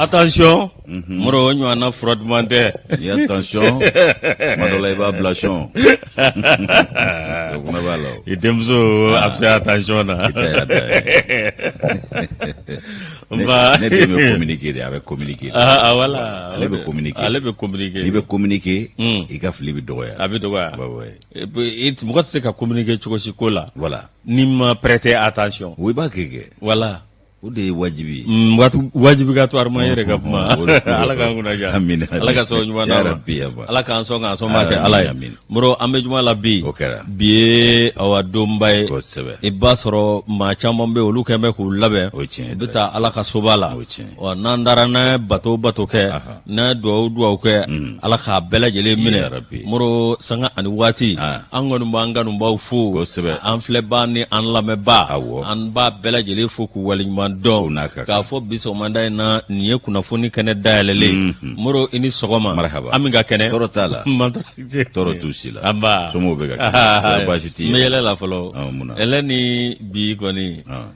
Attention Moro o ɲɔgɔnna fura duman tɛ. Ni attention tuma dɔ la i b'a bila sɔn. O fana b'a la o. I denmuso a bɛ se attention na. I ta y'a dan ye. Nba. Ne den bɛ communiquer de, a bɛ communiquer de. Ah, ah, voilà. Ale bɛ communiquer. Ale bɛ communiquer. N'i bɛ communiquer, i ka fili bɛ dɔgɔya. A bɛ dɔgɔya. Ouais, ouais. Et puis, mɔgɔ tɛ se ka communiquer cogo si ko la. Voilà. N'i ma prêter attention. O i b'a kɛ kɛ. Voilà. O de ye wajibi ye. Wajibigatoirement e yɛrɛ ka kuma. Ala k'an kunna diya. Amina. Ala ka sababu ɲuman d'an ma. Ya Rabbi, ya Rabbi. Ala k'an sɔn k'an sɔn maa kɛ Ala ye. Amin. Moro an bɛ juma la bi. O kɛra. Bi ye awa donba ye. Kosɛbɛ. I b'a sɔrɔ maa caman bɛ yen, olu kɛn bɛ k'u labɛn. O tiɲɛ U bɛ taa Ala ka soba la. O tiɲɛ. Wa n'an taara n'an ye bato o bato kɛ. N'an ye duwawu o duwawu kɛ. Ala k'a bɛɛ lajɛlen minɛ. Ya Rabbi. Moro sanga ani waati. Ah. An kɔni b'an kanubaw fo. Kosɛbɛ. An filɛbaa ni an lamɛnbaa. Awɔ. An b'a bɛɛ lajɛlen fo k'u waleɲuman dɔn. O n'a ka kan. K'a fɔ bi sɔgɔmada in na nin ye kunnafoni kɛnɛ dayɛlɛlen ye. Moro i ni sɔgɔma. Marhaba. An min ka kɛnɛ. Tɔɔrɔ t'a la. Man tɔɔrɔ Tɔɔrɔ t'u si la. Anba. Somɔgɔw bɛ ka kɛnɛ. Kɔri baasi t'i N bɛ ye? yɛlɛ la fɔlɔ. Ɔ, mun na? Ɛlɛ ni bi kɔni. Ah.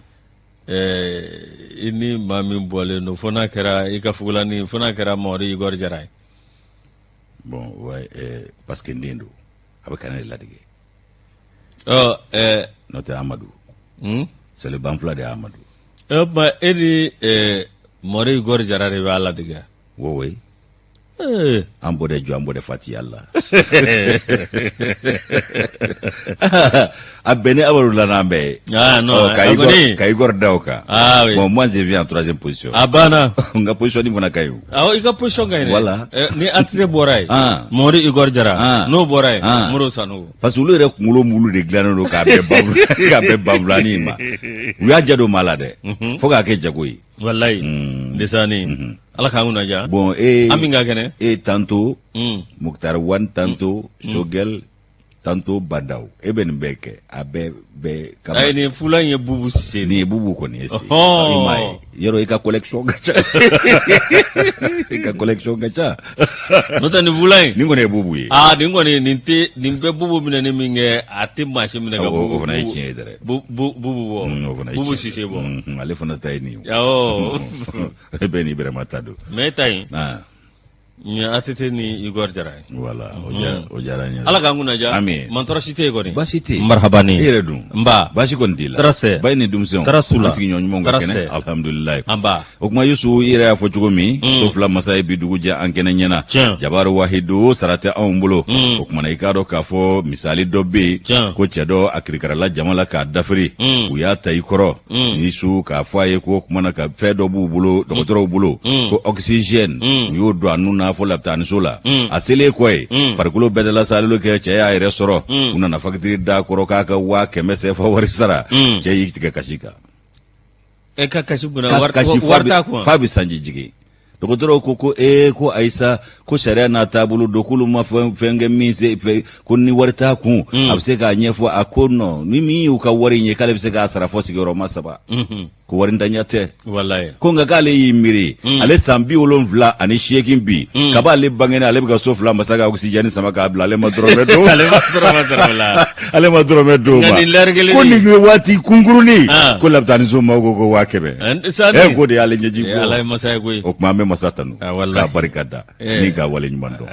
I ni maa min bɔlen don fo n'a kɛra i ka fugulani fo n'a kɛra Mamadu Igor Jara ye. Bon, ouais, parce que n den don. A bɛ ka ne de ladege. Ɔ ɛɛ. N'o tɛ Amadu. Hmm? C'est le banfula de ye Amadu. O tuma e ni Mamadu Igor Jara de b'a ladege. Oui, oui. Ee. An bɔ de jɔ an bɔ de fati Allah. A bɛn ni Amadu la n'an bɛɛ ye. Ah non, Ɔ, ka a Igor, kɔni. ka Igor da o kan. Ah oui. Bon, moi je viens en troisième position. A banna. N ka position nin fana ka ɲi o. Awɔ i ka position ka ɲi dɛ. Voilà. Ni ATT bɔra yen. Ah. Mamadu Igor Jara. Ah. N'o bɔra yen. Ah. Moro Sanogo. Parce que olu yɛrɛ kunkolo mulu de dilannen don k'a bɛn banfula k'a bɛn banfulani in ma. U y'a ja don maa la dɛ. Fo k'a kɛ jago ye. Walayi. Ndesani. Ala k'an kunna diya. Bon, e An min ka kɛnɛ. e tantôt Moctar Ouane tantôt Choguel tantôt Bah N'Daw e bɛ nin bɛɛ kɛ a bɛɛ bɛɛ kama. Ayi nin fula in ye Bubu Sise. Nin ye Bubu kɔni ye si. Ɔhɔn. I m'a ye yɔrɔ i ka collection ka ca i ka collection ka ca. N'o tɛ nin fula in. Nin kɔni ye Bubu ye. Aa nin kɔni nin tɛ nin bɛ Bubu minɛ ni min kɛ a tɛ maa si minɛ ka Bubu. O fana ye tiɲɛ ye dɛ. Bubu bɔ. O fana ye Bubu tiɲɛ ye. Sise bɔ. Ale fana ta ye nin ye. Awɔ. E bɛɛ n'i bɛrɛma ta don. Mais e ta in. Ah. Nin ye ATT ni Igor Jara ye. Voilà o diyara o diyara n ye. Ala k'an kunna diya. Ami. Mantɔrɔ si tɛ yen kɔni. Baasi tɛ yen. Marhabani. E yɛrɛ dun. Nba. Baasi kɔni t'i la. Tɔɔrɔ tɛ. Ba ni denmisɛnw. Tɔɔrɔ t'u la. An sigiɲɔgɔn ɲumanw ka Tɔɔrɔ kɛnɛ. tɛ. Alhamdulilayi. Anba. O kuma Yusu i yɛrɛ y'a fɔ cogo min. So fila masa ye bi dugu jɛ an kɛnɛ ɲɛna. Tiɲɛ. Jabaru Wahidu sara tɛ anw bolo. O kumana i k'a dɔn k'a fɔ misali dɔ bɛ yen. Tiɲɛ. Ko cɛ dɔ a kirikarala jama la k'a dafiri. U y'a ta i kɔrɔ. Ni su k'a fɔ a ye ko o kumana ka fɛn dɔ b'u bolo dɔgɔtɔrɔw bolo ko oxygène u y'o don a nun na fo lapitaniso la a selen kɔ yen farikolo bɛɛ dala salo kɛ cɛ y'a yɛrɛ sɔrɔ u nana fakitiri d'a kɔrɔ k'a ka 100 000 sefa wari sara cɛ y'i tigɛ kasi kan E ka kasi munna ka wari kasi wari t'a kun f'a bɛ sanji jigin dɔgɔtɔrɔw ko ko ee ko ayisa ko sariya n'a taabolo don k'olu ma fɛn kɛ min se fɛ ko ni wari t'a kun a bɛ se k'a ɲɛfɔ a ko non ni min y'u ka wari in ye k'ale bɛ se k'a sara fɔ sigiyɔrɔma saba ko warintanya tɛ walayi ko nka k'ale y'i miiri ale san 78 bi kaba ale bangenen ale bɛ ka so fila masa ka oxygène sama k'a bila ale ma dɔrɔmɛ don ale ma dɔrɔmɛ sɔrɔ o la ale ma dɔrɔmɛ don Nka ma nin lɛri kelen ko nin- nin ye waati kunkurunin Ah. ko lapitaniso maaw ko ko 100 000 Sani. ɛ k'o de y'ale ɲɛji Eh, Ala ye bɔ masa ye koyi o tuma an bɛ masa tanu Ah, walahi. k'a barika da Eh. ni k'a wale ɲuman dɔn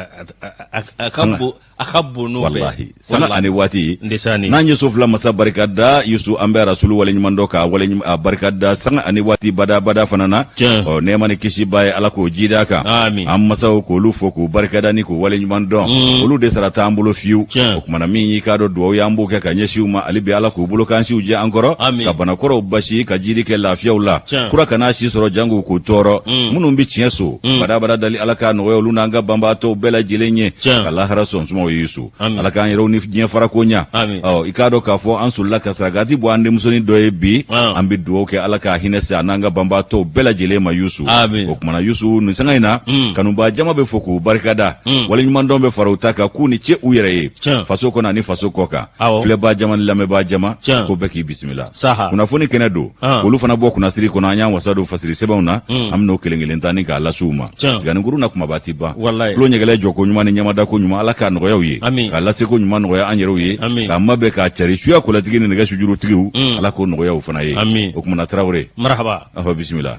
A ka bon a ka bon n'o bɛɛ walahi sanga ani waati Ndesani. n'an ye so fila masa barika da Yusu an bɛ rasulu waleɲuman dɔn k'a wale a barika da sanga ani waati badabada fana na Tiɲɛ. ɔ nɛɛma ni kisi b'a ye Ala k'o jidi a kan Amin. an masaw k'olu fo k'u barika da ni k'u waleɲuman dɔn olu de sara t'an bolo fiyewu Tiɲɛ. o kumana min y'i k'a dɔn duwawu ye an b'o kɛ ka ɲɛsin u ma hali bi Ala k'u bolo k'an siw jɛ an kɔrɔ Amin. ka banakɔrɔw basi ka jidi kɛ lafiyaw la Tiɲɛ. kura kana si sɔrɔ jango k'u tɔɔrɔ minnu bɛ tiɲɛ so badabada dali Ala k'a nɔgɔya olu n'an ka banbaatɔw bɛɛ lajɛlen ye Tiɲɛ. ka lahara sɔn sumaw ye Yusu Amin. Ala k'an yɛrɛw ni diɲɛ farako ɲa Amin. ɔ i k'a dɔn k'a fɔ an solila ka sarakati bɔ an denmusonin dɔ ye bi Ah. an bɛ dugawu kɛ Ala k'a hinɛ se a n'an ka banbaatɔw bɛɛ lajɛlen ma Yusu Amin. o kumana Yusu nin sanga in na kanubaa jama bɛ fo k'u barikada waleɲumandɔn bɛ fara u ta kan k'u ni ce u yɛrɛ ye Tiɲɛ. faso kɔnɔ ani faso kɔ kan Awɔ. filɛbaa jama ni lamɛnbaa jama Tiɲɛ. ko bɛɛ k'i bisimila Saha. kunnafoni kɛnɛ don Ah. olu fana bɔ kunnasiri kɔnɔ an y'an wasa don fasiri sɛbɛnw na an bɛn'o kelen kelen ta ni k'a lase u ma Tiɲɛ. tiganikuru na kumaba ti ban Walayi. tulo ɲɛgɛlɛ jɔko ɲuman ni ɲamadako ɲuman Ala k'a nɔgɔya u ye Amin. k'a laseko ɲuman nɔgɔya an yɛrɛw ye Amin. k'a mabɛn k'a cari suya kɔlɛtigi ni nɛgɛ sujurutigiw Ala k'o nɔgɔya u fana ye Amin. o kumana Tarawele marhaba afa bisimila.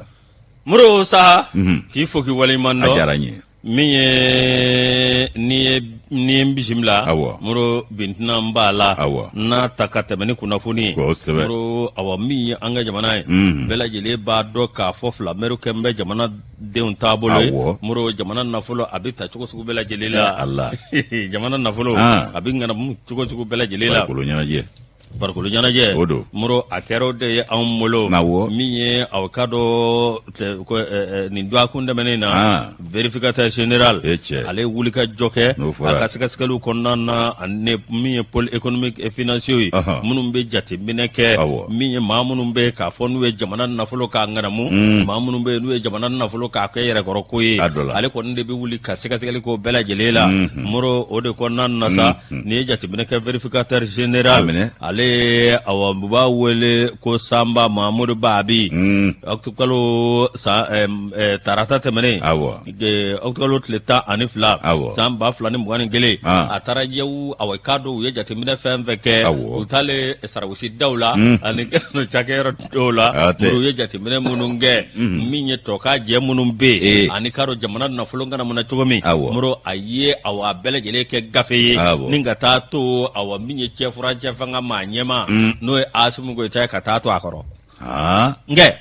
Moro sa k'i fo k'i waleɲuman A dɔn. diyara n ye. Min ye n'i ye n'i ye n bisimila. Awɔ. Moro Bintina n b'a la. Awɔ. N'a ta ka tɛmɛ ni kunnafoni ye. Kosɛbɛ. Moro awa min ye an ka jamana ye. Bɛɛ lajɛlen b'a dɔn k'a fɔ filamɛriw kɛn bɛ jamana denw taabolo ye. Awɔ. Moro jamana nafolo a bɛ ta cogo sugu bɛɛ lajɛlen la. Eh, Ala. Jamana nafolo Ah. a bɛ ŋanamu cogo sugu bɛɛ lajɛlen la. Farikolo ɲɛnajɛ. Farikolo ɲɛnajɛ O don. Moro a kɛra o de ye anw bolo Awɔ. min ye aw ka dɔn nin dɔgɔkun tɛmɛnen na Ah. vérificateur général E cɛ. ale ye wulikajɔ kɛ N'o fɔra. a ka sɛgɛsɛgɛliw kɔnɔna na ani min ye pôle économique et financier ye Ɔhɔn. minnu bɛ jateminɛ kɛ Awɔ. min ye maa minnu bɛ k'a fɔ n'u ye jamana nafolo k'a ŋanamu maa minnu bɛ yen n'u ye jamana nafolo k'a kɛ yɛrɛkɔrɔ ko ye A dɔ la. ale kɔni de bɛ wuli ka sɛgɛsɛgɛli k'o bɛɛ lajɛlen la Moro o de kɔnɔna na sa n'i ye jateminɛ kɛ vérificateur général A minɛ. ale awa u b'a wele ko Sanba Mahamudu Babi ɔkutukalo san tarata tɛmɛnen Awɔ. ɔkutukalo tile 12 Awɔ. san 2021 Ah. a taara yewu awa k'a dɔn u ye jateminɛ fɛn fɛn kɛ Awɔ. u taalen sarawusidaw la ani cakɛyɔrɔ dɔw la Ah, tɛ. u ye jateminɛ minnu kɛ min ye tɔ ka jɛ minnu bɛ Eh. yen ani k'a dɔn jamana nafolo ŋanamuna cogo min Awɔ. Moro a ye awa a bɛɛ lajɛlen kɛ gafe ye Awɔ. ni ka taa to awa min ye cɛfurancɛ fanga maa ɲɛmaa n'o ye Asimi Goyita ye ka taa to a kɔrɔ Aa. nkɛ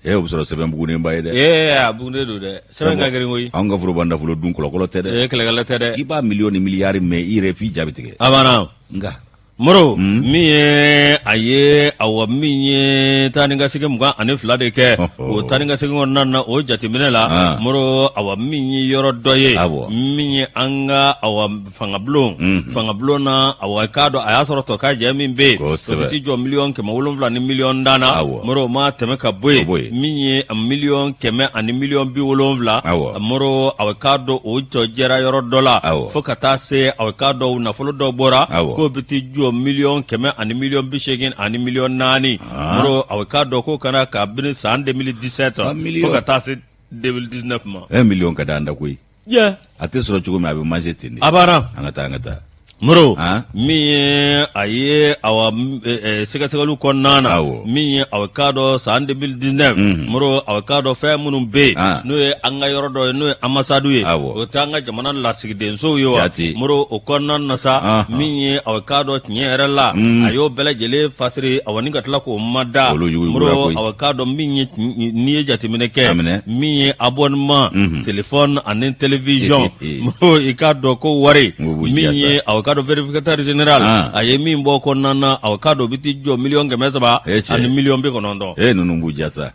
E o bɛ sɔrɔ sɛbɛn bugunenba ye dɛ. ee a bugunen don dɛ sɛbɛn ka girin koyi Anw ka foroba nafolo dun kɔlɔkɔlɔ tɛ dɛ. ee kɛlɛkɛlɛ tɛ dɛ I b'a miliyɔn ni miliyari mɛn i yɛrɛ f'i ja bɛ tigɛ. a banna Nka. Moro min ye a ye awa min ye taa ni ka segin 22 de kɛ o taa ni ka segin kɔnɔna na o jateminɛ la Ah. Moro awa min ye yɔrɔ dɔ ye Awɔ. min ye an ka awa fangabulon fangabulon na awa k'a dɔn a y'a sɔrɔ tɔ ka jɛ min bɛ yen o Kosɛbɛ. bɛ t'i jɔ 700,000 ni 10,000,000 na Awɔ. Moro o ma tɛmɛ ka bɔ Ka bɔ yen yen. min ye 170,000,000 Awɔ. Moro awa k'a dɔn o jɔ jɛra yɔrɔ dɔ la Awɔ. fo ka taa se awa k'a dɔn nafolo dɔ bɔra Awɔ. k'o bɛ t'i jɔ 180,004,000,000 Moro awa k'a dɔn k'o kana kabini san 2017 Ah, miliyɔn. fo ka taa se 2019 ma 1 miliyɔn ka d'an da koyi. Yeah. A tɛ sɔrɔ cogo min a bɛ manger ten de. a banna An ka taa an ka taa. Moro Ah. min ye a ye awa sɛgɛsɛgɛliw kɔnɔna na Awɔ. min ye awa k'a dɔn san 2019 Moro awa k'a dɔn fɛn minnu bɛ yen Ah. n'o ye an ka yɔrɔ dɔ ye n'o ye ambassade ye Awɔ. o tɛ an ka jamana lasigidensow ye wa Jate. Moro o kɔnɔna na sa Ahan. min ye awa k'a dɔn tiɲɛ yɛrɛ la a y'o bɛɛ lajɛlen fasiri awa ni ka tila k'o mada Olu yuguyugura Moro koyi. awa k'a dɔn min ye n'i ye jateminɛ A minɛ. kɛ min ye abonnement téléphone ani télévision Moro i k'a dɔn ko wari N ko b'u min diya sa. ye awa k'a dɔn vérificateur général Ah. a ye min bɔ kɔnɔna na awa k'a dɔn o bɛ t'i jɔ 300,000,000 Eh, cɛ. ani 90,000,000 E ninnu b'u ja sa.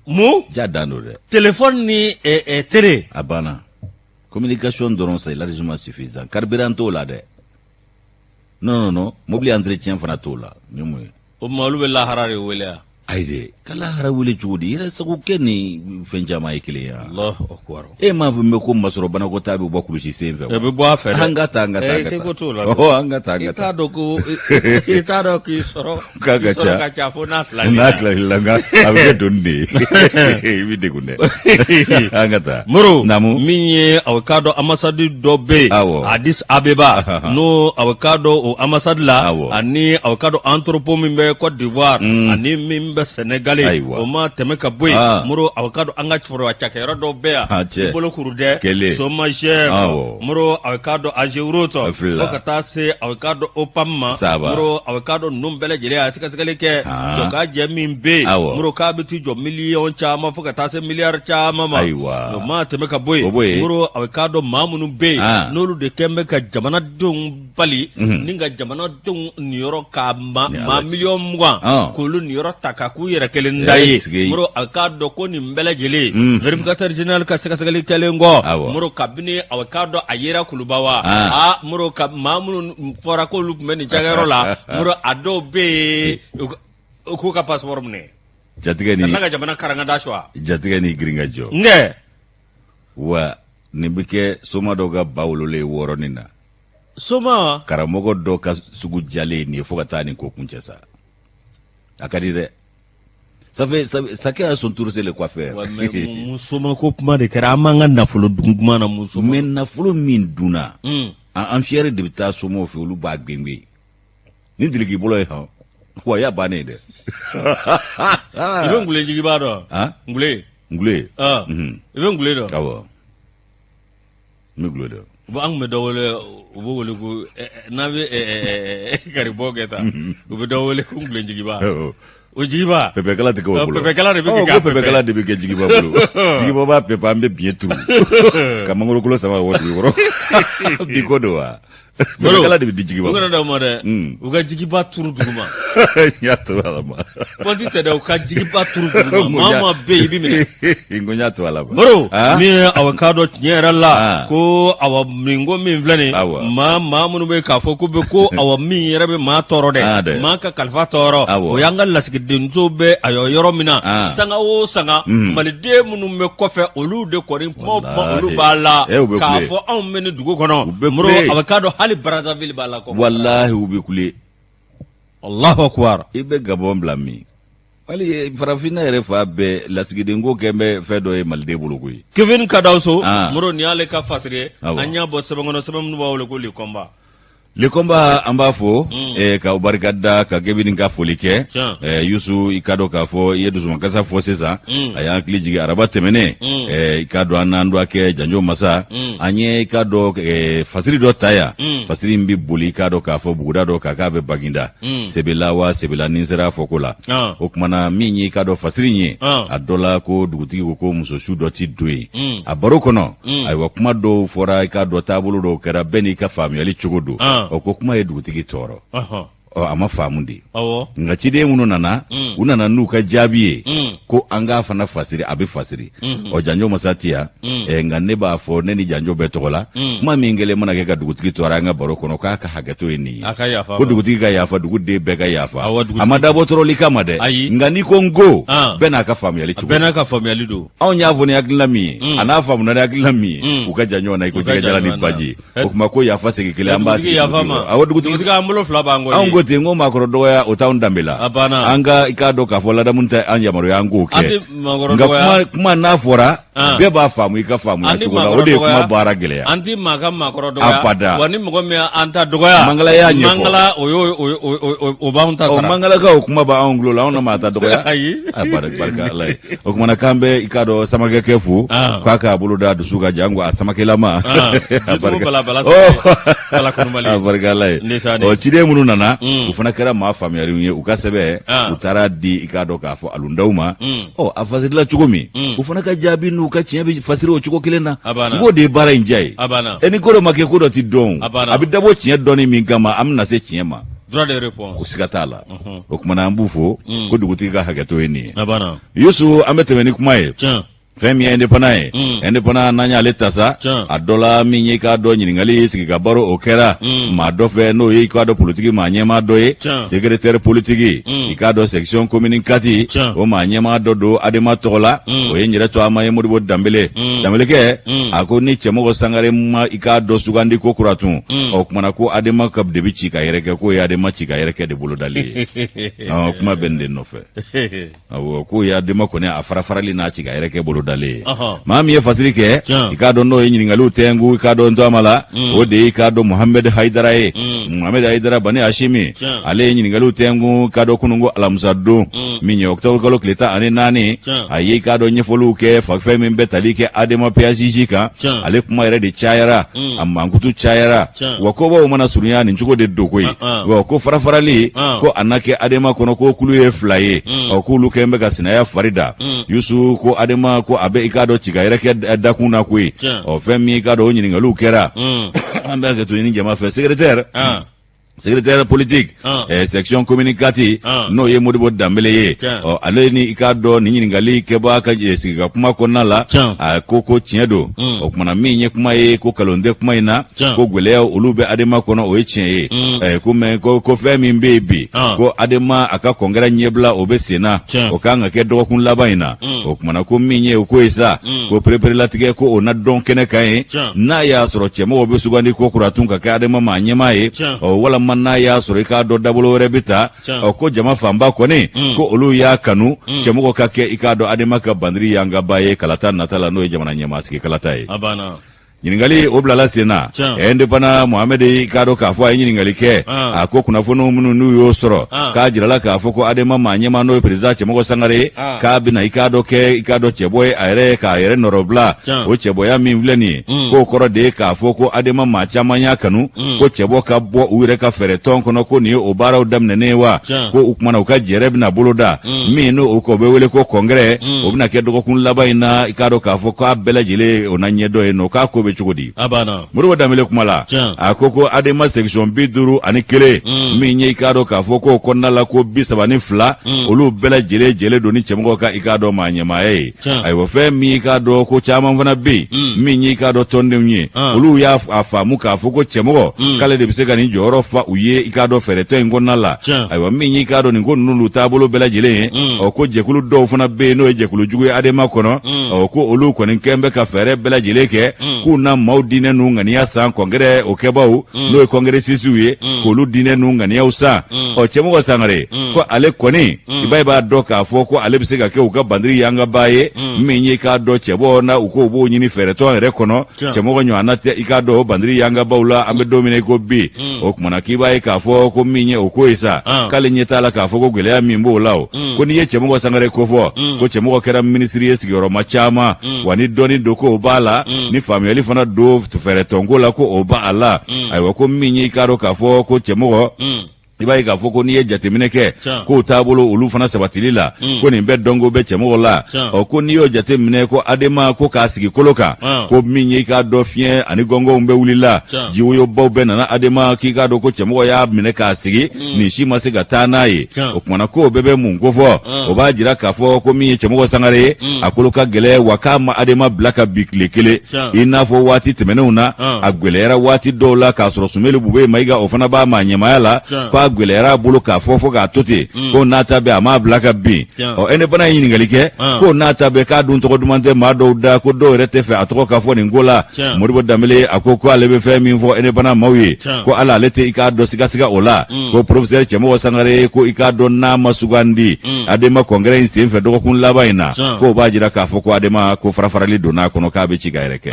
mun Ja dan don dɛ. téléphone ni télé A banna. Communication dɔrɔn c'est largement suffisant. Carburant t'o la dɛ. Non non non, mobili entretien fana t'o la. Ni mun ye. o tuma olu bɛ lahara de wele wa Ayi dɛ, ka lahara wele cogo di? Yɛrɛ sago kɛ ni fɛn caman ye kelen ye wa? Allahu akbar E m'a fɔ mɛ ko masɔrɔ banakɔtaa bɛ bɔ kulusi sen fɛ e wa? bɛ bɔ a fɛ dɛ An ka taa an ka taa Eh, an ka taa. seko t'o la Ɔhɔ, an ka taa an i ka t'a taa. dɔn ko i t'a dɔn k'i sɔrɔ K'a ka i sɔrɔ ca. ka ca fo n'a tilali N'a tilal'i la nka a bɛ kɛ doni de ye. I bɛ degun dɛ. An ka taa. Moro Naamu. min ye aw k'a dɔn ambassade dɔ bɛ yen Awɔ. Addis Abeba n'o aw k'a dɔn o ambassade la Awɔ. ani aw k'a dɔn entrepôt min bɛ Côte d'Ivoire ani min bɛ Sénégal Ayiwa. o ma tɛmɛ ka bɔ yen Ah. Moro aw k'a dɔn an ka foroba cakɛyɔrɔ dɔw bɛ yan Ah, cɛ. i bolo kuru dɛ Kelen. Somagep Awɔ. Moro aw k'a dɔn Ageroute A filila. fo ka taa se aw k'a dɔn OPAM ma Saba. Moro aw k'a dɔn ninnu bɛɛ lajɛlen a sɛgɛsɛgɛli kɛ Ah. jɔ k'a jɛ min bɛ yen Awɔ. Moro k'a bɛ t'i jɔ miliyɔn caman fo ka taa se miliyari caman ma Ayiwa. o ma tɛmɛ ka bɔ O bɔ yen. yen Moro a k'a dɔn maa minnu bɛ yen Ah. n'olu de kɛn bɛ ka jamanadenw bali ni ka jamanadenw niyɔrɔ ka ma Ni Ala maa cɛ. 20,000,000 Ah. k'olu niyɔrɔ ta ka k'u yɛrɛ kelen ta Eh, ye sigi. Moro a k'a dɔn ko nin bɛɛ lajɛlen vérificateur général ka sɛgɛsɛgɛli kɛlen kɔ Awɔ. Moro kabini a k'a dɔn a yera kuluba wa Ah. aa Moro ka maa minnu fɔra k'olu tun bɛ nin cakɛyɔrɔ la Moro a dɔw bɛ yen u k'u ka passeport minɛ Jatigɛ ka ni tila ka jamana karangada suwa jatigɛ ni girin ka jɔ. nkɛ Wa nin bɛ kɛ soma dɔ ka ba wololen ye wɔɔrɔnin na. soma Karamɔgɔ dɔ ka sugu jalen ye nin ye fo ka taa nin ko kuncɛ sa. A ka di dɛ. Ça fait, ça, chacun a son tour c'est le coiffeur. Wa mais mun soma ko kuma de kɛra an b'an ka nafolo dun kuma na mun soma Mais nafolo min dunna, Mm. an fiyɛri de bɛ taa somaw fɛ olu b'a gbengen. Ni dili k'i bolo ye hɔn, wa y'a bannen ye dɛ. I bɛ ngule jigiba dɔn Han? ngule Ngule. Ah. I bɛ ngule dɔn? Awɔ. N bɛ ngule dɔn. U an tun bɛ dɔ wele u b'o wele ko n'an bɛ karibɔ kɛ tan u bɛ dɔ wele ko ngule jigiba. O jigiba. Pɛpɛkala tɛ kɛ o bolo. Pɛpɛkala de bɛ kɛ pɛpɛkala de bɛ kɛ jigiba bolo. Jigiba b'a pɛpɛ an bɛ biɲɛ turu ka mangorokolo sama ka bɔ dugu kɔrɔ. Bi ko don wa? Pɛpɛkala de bɛ di jigiba ma. U kana da o ma dɛ. U ka jigiba turu duguma. N y'a to a la ma. Pɔnti tɛ dɛ, u ka jigiba turu duguma. Maa o maa bɛ yen i bɛ minɛ. N ko n y'a to a la ma. Moro min ye awa k'a dɔn tiɲɛ yɛrɛ la ko awa nin ko min filɛ nin ye maa maa minnu bɛ k'a fɔ ko bɛ ko awa min yɛrɛ bɛ maa tɔɔrɔ dɛ maa ka kalifa tɔɔrɔ o y'an ka lasigidenso bɛ ayiwa yɔrɔ min na sanga o sanga maliden minnu bɛ kɔfɛ olu de kɔni kuma o kuma olu b'a la eh, k'a fɔ anw bɛ nin dugu kɔnɔ Moro a bɛ k'a dɔn hali Brazzaville b'a la kɔ walahi u bɛ kule Allahu akbar i bɛ Gabon bila min hali farafinna yɛrɛ fan bɛɛ lasigidenko kɛ bɛ fɛn dɔ ye maliden bolo koyi Kevin Kadawso ah. Moro nin y'ale ka fasiri ye an y'a bɔ sɛbɛn kɔnɔ sɛbɛn minnu b'a wele ko Le Combat Le Combat an b'a fo mm. eh, ka barika da ka Kevin ka foli kɛ eh, Yusu i k'a dɔn k'a fɔ i ye dusumakasa fɔ sisan mm. a y'an hakili jigin araba tɛmɛnen mm. eh, i k'a dɔn an n'an dɔgɔkɛ Janjo Masa mm. an ye i k'a dɔn eh, fasiri dɔ ta yan mm. fasiri in bɛ boli i k'a dɔn k'a fɔ buguda dɔ kan k'a bɛ Baginda mm. Sebela wa Sebela ni n sera a fɔko la ah. o tuma na min ye i k'a dɔn fasiri in ye ah. a dɔ la ko dugutigi ko ko muso su dɔ ti don yen mm. a baro kɔnɔ mm. ayiwa kuma dɔw fɔra i k'a dɔn taabolo dɔw kɛra bɛɛ n'i ka faamuyali cogo don ah. ɔ ko kuma ye dugutigi tɔɔrɔ ɔ a ma faamu de nka ciden minnu nana mm. u nana n'u ka jaabi ye mm. ko an k'a fana fasiri a bɛ fasiri mm-hmm. ɔ janjo masa ti yan mm. eh, nka ne b'a fɔ ne ni janjo bɛɛ tɔgɔ la kuma min kɛlen mana kɛ ka dugutigi tɔɔrɔ an ka baro kɔnɔ k'a ka hakɛto ye nin ye ko dugutigi ka yafa duguden bɛɛ ka yafa a ma dabɔ tɔɔrɔli kama dɛ nka n'i ko n ko ah. bɛɛ n'a ka faamuyali cogo bɛɛ n'a ka faamuyali don anw y'a fɔ ni hakilina min ye mm. a n'a faamuna ni hakilina min ye mm. u ka jan ɲɔgɔn na i ko jɛgɛjalan ni baji o tuma ko yafa segin kelen an b'a sigi yafa ma awɔ dugutigi an bolo fila b'an kɔ anw ko ten ko maakɔrɔ dɔgɔya o t'anw danbe la an ka i k'a dɔn k'a fɔ ladamu tɛ an yamaruya an k'o kɛ nka kuma n'a fɔra ah. bɛɛ b'a faamu i ka faamuya cogo la o de ye kuma baara gɛlɛya an ti maa ka maakɔrɔ dɔgɔya abada wa ni mɔgɔ min an ta dɔgɔya mangala y'a ɲɛfɔ mangala o y'o o b'anw ta sara mangalakaw kuma b'anw tulo la anw na maa ta dɔgɔya ayi a barika ala ye o tuma na k'an bɛ i k'a dɔn samakɛkɛ fo ah. k'a k'a bolo da dusu kan janko a samakɛlama ah. a barika ala ye ɔ ciden minnu nana mm. u fana kɛra maa faamuyaliw ye u ka sɛbɛn ah. u taara di i k'a dɔn k'a fɔ alundaw ma mm. ɔ a fasirila cogo min mm. u fana ka jaabi n'u ka tiɲɛ bɛ fasiri o cogo kelen na n k'o de ye baara in diya ye e ni ko dɔ ma kɛ ko dɔ ti dɔn a bɛ dabɔ tiɲɛ dɔnni min kama an bɛna se tiɲɛ ma droit de réponse o siga t'a la o tuma na an b'u fo ko dugutigi ka hakɛto ye nin ye yusu an bɛ tɛmɛ ni kuma ye fɛn min ye indépendant ye indépendant n'an y'ale ta sa a dɔ la min ye i k'a dɔn ɲininkali sigi ka baro o kɛra maa dɔ fɛ n'o ye i k'a dɔn politiki maa ɲɛmaa dɔ ye secrétaire politique i k'a dɔn section commune quatre o maa ɲɛmaa dɔ don adema tɔgɔ la o ye n yɛrɛ to a ma ye modibo danbele danbelekɛ a ko ni cɛmɔgɔ sangare ma i k'a dɔn sugandi ko kura tun o kumana ko adema ka de bɛ ci ka yɛrɛkɛ k'o ye adema ci ka yɛrɛkɛ de bolodali ye kuma bɛ nin de nɔfɛ awɔ k'o ye adema kɔni a fara farali n'a ci ka yɛrɛkɛ bolodalen ye maa min ye fasiri kɛ i k'a dɔn n'o ye ɲininkaliw tɛnku i k'a dɔn tɔgɔma la mm. o de ye i k'a dɔn muhamɛd hayidara ye mm. muhamɛd hayidara bani hasimi ale ye ɲininkaliw tɛnku i k'a dɔn kununko alamisa don mm. min ye ɔkutɔburu kalo tile 14 a ye i k'a dɔn ɲɛfɔliw kɛ fɛn min bɛ tali kɛ adema PASJ kan ale kuma yɛrɛ de cayara a mankutu cayara wa kobaw mana surunya nin cogo de don koyi wa ko farafarali ko a na kɛ adema kɔnɔ ko kulu ye fila ye ɔ k'olu kɛlen bɛ ka sinaya fari da yusu ko adema ko a bɛ i k'a dɔn ci ka yɛrɛkɛ dakun na koyi ɔ fɛn min i k'a dɔn o ɲininkaliw kɛra an bɛ hakɛto ɲini jama fɛ secrétaire secrétaire politique ah. eh, section commune quatre ah. n'o ye Modibo Danbele ye ɔ ale ni i k'a dɔn nin ɲininkali kɛbaa ka eh, sigi ka kuma kɔnɔna la a ko ko tiɲɛ don mm. o kumana min ye kuma ye ko kalon tɛ kuma in na ko gwɛlɛya olu bɛ adema kɔnɔ o ye tiɲɛ ye mm. eh, ko mɛ ko ko fɛn min bɛ yen bi ah. ko adema a ka kɔnkɛrɛ ɲɛbila o bɛ sen na o kan ka kɛ dɔgɔkun laban in na mm. o kumana ko min ye o ko ye sa ko pereperelatigɛ ko o na dɔn kɛnɛ kan ye n'a y'a sɔrɔ cɛmɔgɔ bɛ sugandi ko kura tun ka kɛ adema maa ɲɛmaa ye ɔ walama n'a y'a sɔrɔ i k'a dɔn dabolo wɛrɛ bɛ ta ɔ ko jama fanba kɔni mm. ko olu y'a kanu mm. cɛmɔgɔ ka kɛ i k'a dɔn adema ka bandiri yangaba ye kalata nata la n'o ye jamana ɲɛmaa sigi kalata ye. Ɲininkali o bilala sen na Indépendant Mohamed i k'a dɔn k'a fɔ a ye ɲininkali kɛ a ko kunnafoniw minnu n'u y'o sɔrɔ k'a jirala k'a fɔ ko Adema maa ɲɛmaa n'o ye président Cɛmɔgɔ Sangare ye k'a bɛna i k'a dɔn kɛ i k'a dɔn cɛbɔ ye a yɛrɛ ye k'a yɛrɛ nɔrɔbila o cɛbɔya min filɛ nin ye k'o kɔrɔ de ye k'a fɔ ko Adema maa caman y'a kanu ko cɛbɔ ka bɔ u yɛrɛ ka fɛɛrɛ tɔn kɔnɔ ko nin ye o baaraw daminɛnen ye wa ko o tuma na u ka jɛrɛ bɛna boloda min n'o ko bɛ wele ko congrès o bɛna kɛ dɔgɔkun laban in na i k'a dɔn k'a fɔ k'a bɛɛ lajɛlen o na ɲɛdɔn yen nɔ k'a ko bɛ cogo di Modibo Danbele kuma la a ko ko Adema section 51 min ye i k'a dɔn k'a fɔ k'o kɔnɔna la ko 32 olu bɛɛ lajɛlen jɛlen don ni cɛmɔgɔ ka i k'a dɔn maa ɲɛmaaya ye ayiwa fɛn min i k'a dɔn ko caman fana bɛ yen min ye i k'a dɔn tɔndenw ye olu y'a faamu k'a fɔ ko cɛmɔgɔ k'ale de bɛ se ka nin jɔyɔrɔ fa u ye i k'a dɔn fɛɛrɛtɔn in kɔnɔna la ayiwa min ye i k'a dɔn nin ko ninnu taabolo bɛɛ lajɛlen ye ɔ ko jɛkulu dɔw fana bɛ yen n'o ye jɛkulu jugu ye Adema kɔnɔ ɔ ko olu kɔni kɛn bɛ ka fɛɛrɛ bɛɛ lajɛlen kɛ k'u na maaw diinɛ n'u ŋaniya san congrès o kɛbaaw n'o ye congressistes ye k'olu diinɛ n'u ŋaniyaw san ɔ cɛmɔgɔ Sangare ko ale kɔni i b'a ye b'a dɔn k'a fɔ ko ale bɛ se ka kɛ u ka bandiri yangaba ye min ye i k'a dɔn cɛbɔ na u ko u b'o ɲini fɛɛrɛtɔn yɛrɛ kɔnɔ cɛmɔgɔ ɲɔgɔnna tɛ i k'a dɔn o bandiri yangabaw la an bɛ don min na i ko bi o tuma na k'i b'a ye k'a fɔ ko min ye o ko ye sa k'ale ɲɛ t'a la k'a fɔ ko gɛlɛya min b'o la o ko n'i ye cɛmɔgɔ Sangare kofɔ ko cɛmɔgɔ kɛra minisiri ye sigiyɔrɔma caman wa ni dɔnni don ko o b'a la ni faamuyali fana don fɛɛrɛtɔnko la ko o b'a la ayiwa ko min ye i k'a dɔn k'a fɔ ko cɛmɔgɔ i b'a ye k'a fɔ ko n'i ye jateminɛ kɛ k'o taabolo olu fana sabatili la ko nin bɛɛ dɔnko bɛ cɛmɔgɔ la ɔ ko n'i y'o jateminɛ ko Adema ko k'a sigi kolo kan ko min ye i k'a dɔn fiɲɛ ani gɔngɔnw bɛɛ wulila jiwoyobaw bɛɛ nana Adema k'i k'a dɔn ko cɛmɔgɔ y'a minɛ k'a sigi nin si ma se ka taa n'a ye o tuma na k'o bɛɛ bɛ mun kofɔ o b'a jira k'a fɔ ko min ye cɛmɔgɔ Sangare ye a kolo ka gɛlɛn wa k'a ma Adema bila ka bin tile kelen i n'a fɔ waati tɛmɛnenw na a gɛlɛyara waati dɔw la k'a sɔrɔ Sumelu Bubɛyi Mayiga o fana b'a maa ɲɛmaaya la k'a gɛlɛyara a bolo k'a fɔ fo k'a to ten ko n'a ta bɛɛ a m'a bila ka bin ɔ Indépendant ye ɲininkali kɛ ko n'a ta bɛɛ k'a dun tɔgɔ duman tɛ maa dɔw da ko dɔw yɛrɛ tɛ fɛ a tɔgɔ ka fɔ nin ko la Modibo Danbele a ko ko ale bɛ fɛn min fɔ Indépendant maaw ye ko ala ale tɛ i k'a dɔn sigasiga o la ko professeur Cɛmɔgɔ Sangare ko i k'a dɔn n'a ma sugandi Adema congrès in senfɛ dɔgɔkun laban in na k'o b'a jira k'a fɔ ko Adema ko farafarali donna a kɔnɔ k'a bɛ ci ka yɛrɛ kɛ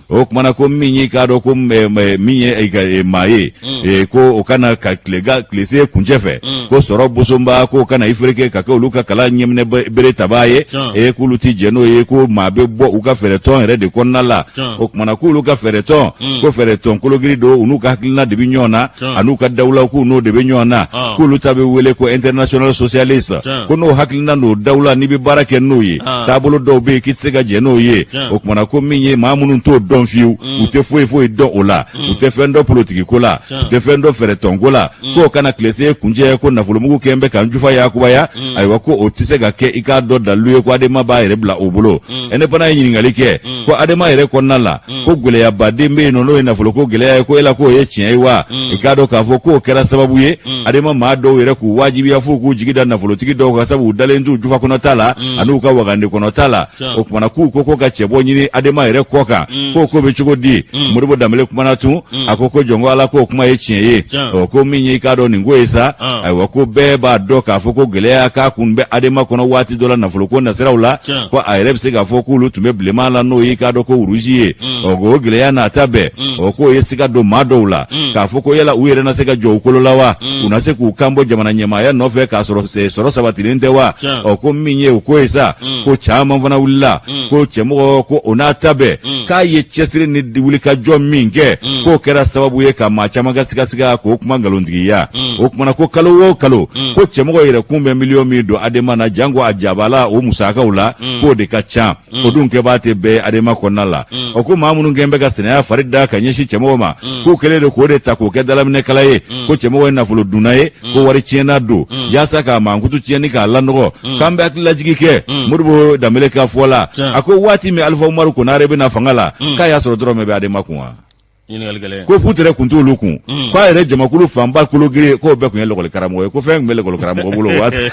o tuma na ko min ye i k'a dɔn ko min ye maa ye ko o kana ka tilese kuncɛ fɛ ko sɔrɔ bosonba k'o kana i fereke ka kɛ olu ka kala ɲɛminɛ bere tabaa ye e k'olu tɛ jɛn n'o ye ko maa bɛ bɔ u ka fɛɛrɛtɔn yɛrɛ de kɔnɔna la o tuma na k'olu ka fɛɛrɛtɔn ko fɛɛrɛtɔn kologiri don u n'u ka hakilina de bɛ ɲɔgɔn na an'u ka dawulaw k'u n'o de bɛ ɲɔgɔn na k'olu ta bɛ wele ko international socialiste ko n'o hakilina n'o dawula n'i bɛ baara kɛ n'o ye taabolo dɔw bɛ yen k'i tɛ se ka jɛn n'o ye o tuma na ko min ye maa minnu t'o dɔn fiyewu u tɛ foyi foyi dɔn o la u tɛ fɛn dɔn politiki ko la u tɛ fɛn dɔn fɛɛrɛtɔnko la k'o kana tilese kuncɛ ko nafolomugu kɛn bɛ k'an jufa yakubaya ayiwa ko o tɛ se ka kɛ i k'a dɔn dalilu ye ko Adema b'a yɛrɛ bila o bolo Indépendant ye ɲininkali kɛ ko Adema yɛrɛ kɔnɔna la ko gɛlɛyabaden bɛ yen nɔ n'o ye nafoloko gɛlɛya ye ko yala k'o ye tiɲɛ ye wa i k'a dɔn k'a fɔ k'o kɛra sababu ye Adema maa dɔw yɛrɛ k'u wajibiya f'u k'u jigi da nafolotigi dɔw kan sabu u dalen t'u jufa kɔnɔta la an'u ka wagande kɔnɔta la o tuma na k'u ko ko ka cɛbɔ ɲini Adema yɛrɛ kɔ kan k'o ko bɛ cogo di Modibo Danbele kumana tun a ko ko jɔn ko Ala k'o kuma ye tiɲɛ ye ɔ ko min ye i k'a dɔn nin ko ye sa ayiwa ko bɛɛ b'a dɔn k'a fɔ ko gɛlɛya k'a kun bɛ Adema kɔnɔ waati dɔ la nafoloko nasiraw la ko a yɛrɛ bɛ se k'a fɔ k'olu tun bɛ bilenman la n'o ye i k'a dɔn ko rouge ye ɔ o gɛlɛya n'a ta bɛɛ ɔ k'o ye siga don maa dɔw la k'a fɔ ko yala u yɛrɛ na se ka jɔ u kolo la wa u na se k'u kan bɔ jamana ɲɛmaaya nɔfɛ k'a sɔrɔ sɔrɔ sabatilen tɛ wa ɔ ko min ye o ko ye sa ko caman fana wulila ko cɛmɔgɔ ko o n'a ta bɛɛ k'a ye cɛsiri ni wulikajɔ min kɛ k'o kɛra sababu ye ka maa caman ka sigasiga k'o kuma nkalontigiya o tuma na ko kalo o kalo ko cɛmɔgɔ yɛrɛ kun bɛ miliyɔn min don Adema na janko a jabala o musakaw la k'o de ka ca o dun kɛbaa tɛ bɛɛ Adema kɔnɔna la ɔ ko maa minnu kɛn bɛ ka sinaya fari da ka ɲɛsin cɛmɔgɔ ma k'u kɛlen don k'o de ta k'o kɛ dalaminɛkala ye ko cɛmɔgɔ ye nafolo dunna ye ko wari tiɲɛna don yaasa k'a mankutu tiɲɛ ni k'a lanɔgɔ k'an bɛ hakililajigi kɛ Modibo Danbele ka fɔ la a ko waati min Alifa Umaru Konare bɛ na fanga la k'a y'a sɔrɔ dɔrɔmɛ bɛ Adema kun wa ko putere kun t'olu kun k'a yɛrɛ jamakulu fanba kologiri k'o bɛɛ tun ye lɔkɔli karamɔgɔ ye ko fɛn tun bɛ lɔkɔli karamɔgɔ bolo waati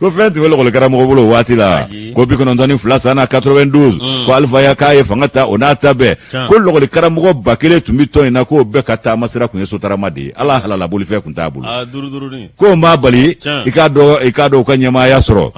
ko fɛn tun bɛ lɔkɔli karamɔgɔ bolo waati la ko 92 san na 92 ko Alifa ya k'a ye fanga ta o n'a ta bɛɛ ko lɔkɔli karamɔgɔ 1000 tun bɛ tɔn in na k'o bɛɛ ka taama sira tun ye sotarama de ye ala halala bolifɛn tun t'a bolo k'o m'a bali i k'a dɔn u ka ɲɛmaaya sɔrɔ.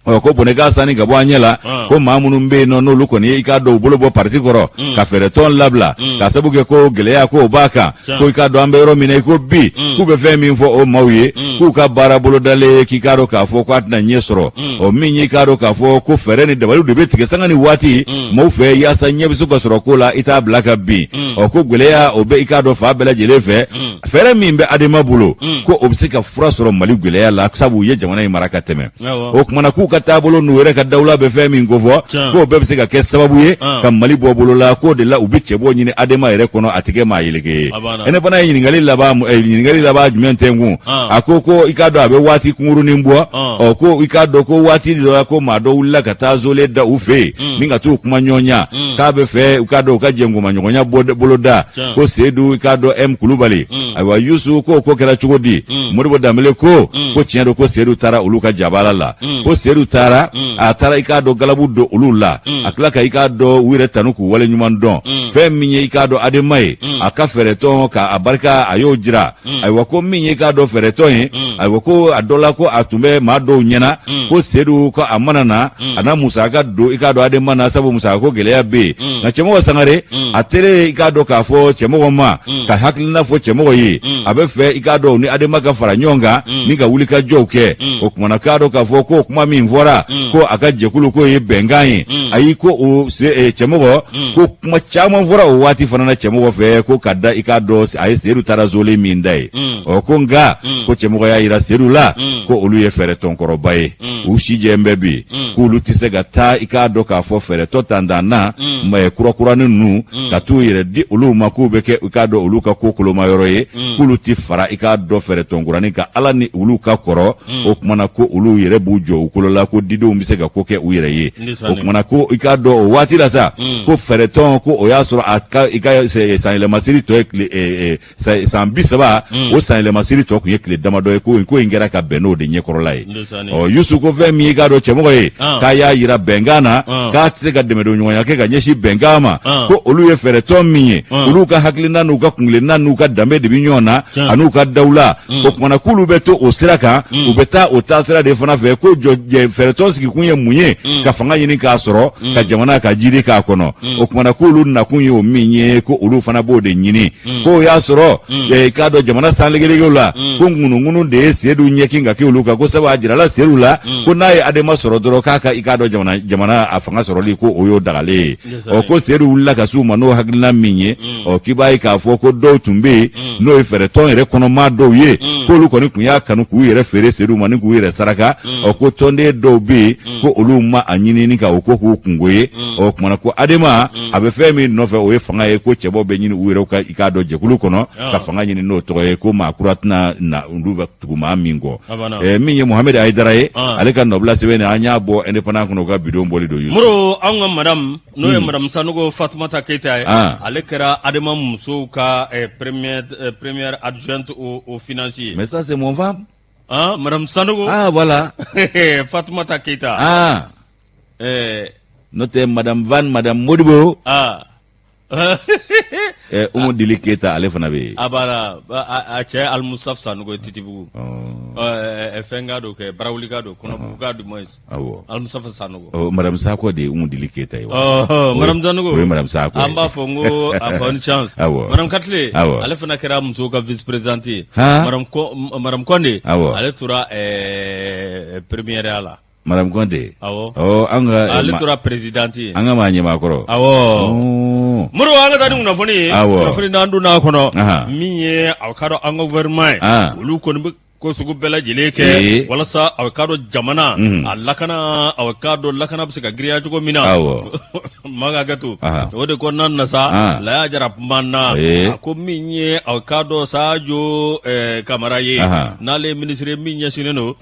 Ɔ ko bɔnɛ k'a sani ka bɔ an ɲɛ la ko maa minnu bɛ yen nɔ n'olu kɔni ye i k'a dɔn u bolo bɔ parti kɔrɔ ka fɛɛrɛ tɔn labila ka sabu kɛ ko gɛlɛya ko o b'a kan ko i k'a dɔn an bɛ yɔrɔ min na i ko bi k'u bɛ fɛn min fɔ o maaw ye k'u ka baara bolodalen k'i k'a dɔn k'a fɔ k'a tɛna ɲɛ sɔrɔ ɔ min ye i k'a dɔn k'a fɔ ko fɛɛrɛ ni dabaliw de bɛ tigɛ sanga ni waati maaw fɛ yaasa ɲɛ bɛ se ka sɔrɔ ko la i t'a bila ka bin ɔ ko gɛlɛya o bɛ i k'a dɔn fan bɛɛ lajɛlen fɛ fɛɛrɛ min bɛ adema bolo ko o bɛ se ka fura sɔrɔ mali gɛlɛya la sabu u ye jamana in mara ka tɛmɛ o kumana k'u ka taabolo n'u yɛrɛ ka dawula bɛ fɛn min kofɔ k'o bɛɛ bɛ se ka kɛ sababu ye ka mali bɔ bolo la k'o de la u bɛ cɛbɔ ɲini adema yɛrɛ kɔnɔ a tɛ kɛ maa yeleke ye indépendant ye ɲininkali laban ɲininkali laban jumɛn tɛ n kun a ko ko i k'a dɔn a bɛ waati kunkurunin bɔ ɔ ko i k'a dɔn ko waati dɔ la ko maa dɔ wulila ka taa zole da u fɛ yen ni ka t'u kuma ɲɔgɔnya k'a bɛ fɛ u k'a dɔn u ka jɛnkomaɲɔgɔnya boloda ko sedu i k'a dɔn m kulubali ayiwa yusu ko ko kɛra cogo di modibo danbele ko ko tiɲɛ don ko sedu taara olu ka jabala la ko sedu taara a taara i k'a dɔn galabu don olu la a tila ka i k'a dɔn u yɛrɛ tanu k'u wale ɲuman dɔn fɛn min ye i k'a dɔn adema ye a ka fɛɛrɛtɔn ka a barika a y'o jira ayiwa ko min ye i k'a dɔn fɛɛrɛtɔn ye ayiwa ko a dɔ la ko a tun bɛ maa dɔw ɲɛna ko sedu ko a mana na a na musaka don i k'a dɔn adema na sabu musaka ko gɛlɛya bɛ yen nka cɛmɔgɔ sangare a tere i k'a dɔn k'a fɔ cɛmɔgɔ ma ka hakilina fɔ cɛmɔgɔ ye a bɛ fɛ i k'a dɔn ni adema ka fara ɲɔgɔn kan ni ka wulikajɔw kɛ o kumana k'a dɔn k'a fɔ ko kuma min fɔra ko a ka jɛkulu k'o ye bɛnkan ye ayi ko o cɛmɔgɔ ko kuma caman fɔra o waati fana na cɛmɔgɔ fɛ ko ka da i k'a dɔn a ye sedu taara zole min da ye ɔ ko nka ko cɛmɔgɔ y'a yira sedu la ko olu ye fɛɛrɛtɔnkɔrɔba ye u si jɛ bɛ bi k'olu tɛ se ka taa i k'a dɔn k'a fɔ fɛɛrɛtɔn tantan na kurakuranin ninnu ka t'u yɛrɛ di olu ma k'u bɛ kɛ i k'a dɔn olu ka ko koloma yɔrɔ ye k'olu tɛ fara i k'a dɔn fɛɛrɛtɔnkuranin kan ala ni olu ka kɔrɔ o kumana ko olu yɛrɛ b'u jɔ u kolo la ko didenw bɛ se ka ko kɛ u yɛrɛ ye o kumana ko i k'a dɔn o waati la sa ko fɛɛrɛtɔn ko o y'a sɔrɔ a ka i ka sanyɛlɛmasiri tɔ ye tile san 30 o sanyɛlɛmasiri tɔ tun ye tile damadɔ ye ko in kɛra ka bɛn n'o de ɲɛkɔrɔla ye ɔ yusu ko fɛn min i k'a dɔn cɛmɔgɔ ye k'a y'a yira bɛnkan na k'a tɛ se ka dɛmɛdonɲɔgɔnya kɛ ka ɲɛsin bɛnkan ma ko olu ye fɛɛrɛtɔn min ye olu ka hakilina n'u ka kuntilenna n'u ka danbe de bɛ ɲɔgɔn na an'u ka dawula o kumana k'olu bɛ to o sira kan u bɛ taa o taasira de fana fɛ ko fɛɛrɛtɔn sigikun ye mun ye ka fanga ɲini k'a sɔrɔ ka jamana ka jiri k'a kɔnɔ o kumana k'olu nakun ye o min ye ko olu fana b'o de ɲini ko o y'a sɔrɔ i k'a dɔn jamana sanlegelegew la ko ŋunuŋunu de ye sedu ɲɛkin ka kɛ olu kan ko sabu a jirala sedu la ko n'a ye adema sɔrɔ dɔrɔn k'a ka i k'a dɔn jamana jamana a fanga sɔrɔli ko o y'o dagalen ye ɔ ko sedu wulila ka s'u ma n'o hakilina min ye ɔ k'i b'a ye k'a fɔ ko dɔw tun bɛ yen n'o ye fɛɛrɛtɔn yɛrɛ kɔnɔmaa dɔw ye k'olu kɔni tun y'a kanu k'u yɛrɛ feere sedu ma ni k'u yɛrɛ saraka ɔ ko tɔnden dɔw bɛ yen ko olu ma a ɲini ni ka o ko k'u kunko ye ɔ kumana ko adema a bɛ fɛn min nɔfɛ o ye fanga ye ko cɛbɔ bɛ ɲini u yɛrɛ ka i k'a dɔn jɛkulu kɔnɔ ka fanga ɲini n'o tɔgɔ ye ko maa kura tɛna na olu bɛ tugu maa min kɔ min ye Mohamed Hayidara ye ale ka nɔbila sɛbɛn an y'a bɔ indépendant kɔnɔ u ka bidon bɔli don Moro anw ka madame n'o ye madame Sanogo Fatumata Keyita ye ale kɛra adema musow ka première adjointe aux finances ye mais ça c'est mon femme ah madame Sanogo ah voilà Fatumata Keyita ah n'o tɛ madame Van madame Modibo ah Umu Dili Keyita ale fana bɛ yen a b'a a cɛ Alimusafu Sanogo Titibugu fɛn ka don kɛ Barawulika don Kɔnɔbuguka du moins awɔ Alimusafu Sanogo madame Sako de ye Umu Dili Keyita ye madame Sanogo o ye madame Sako an b'a fɔ n ko a bonne chance awɔ madame Katile awɔ ale fana kɛra musow ka vice présidente ye madame Kɔnde awɔ ale tora première ya la Madame Kɔnte awɔ ɔ an ka ale tora présidente ye an ka maa ɲɛmaakɔrɔ awɔ Moro an ka taa ni kunnafoni ye awɔ kunnafoni n'an donna a kɔnɔ min ye aw k'a dɔn an ka gouvernement ye olu kɔni bɛ ko sugu bɛɛ lajɛlen kɛ walasa aw k'a dɔn jamana a lakana aw k'a dɔn lakana bɛ se ka girinya cogo min na awɔ maa ka hakɛ to o de kɔnɔna na sa Laya Jara kumana a ko min ye aw k'a dɔn Sajo Kamara ye n'ale ye minisiri min ɲɛsinnen don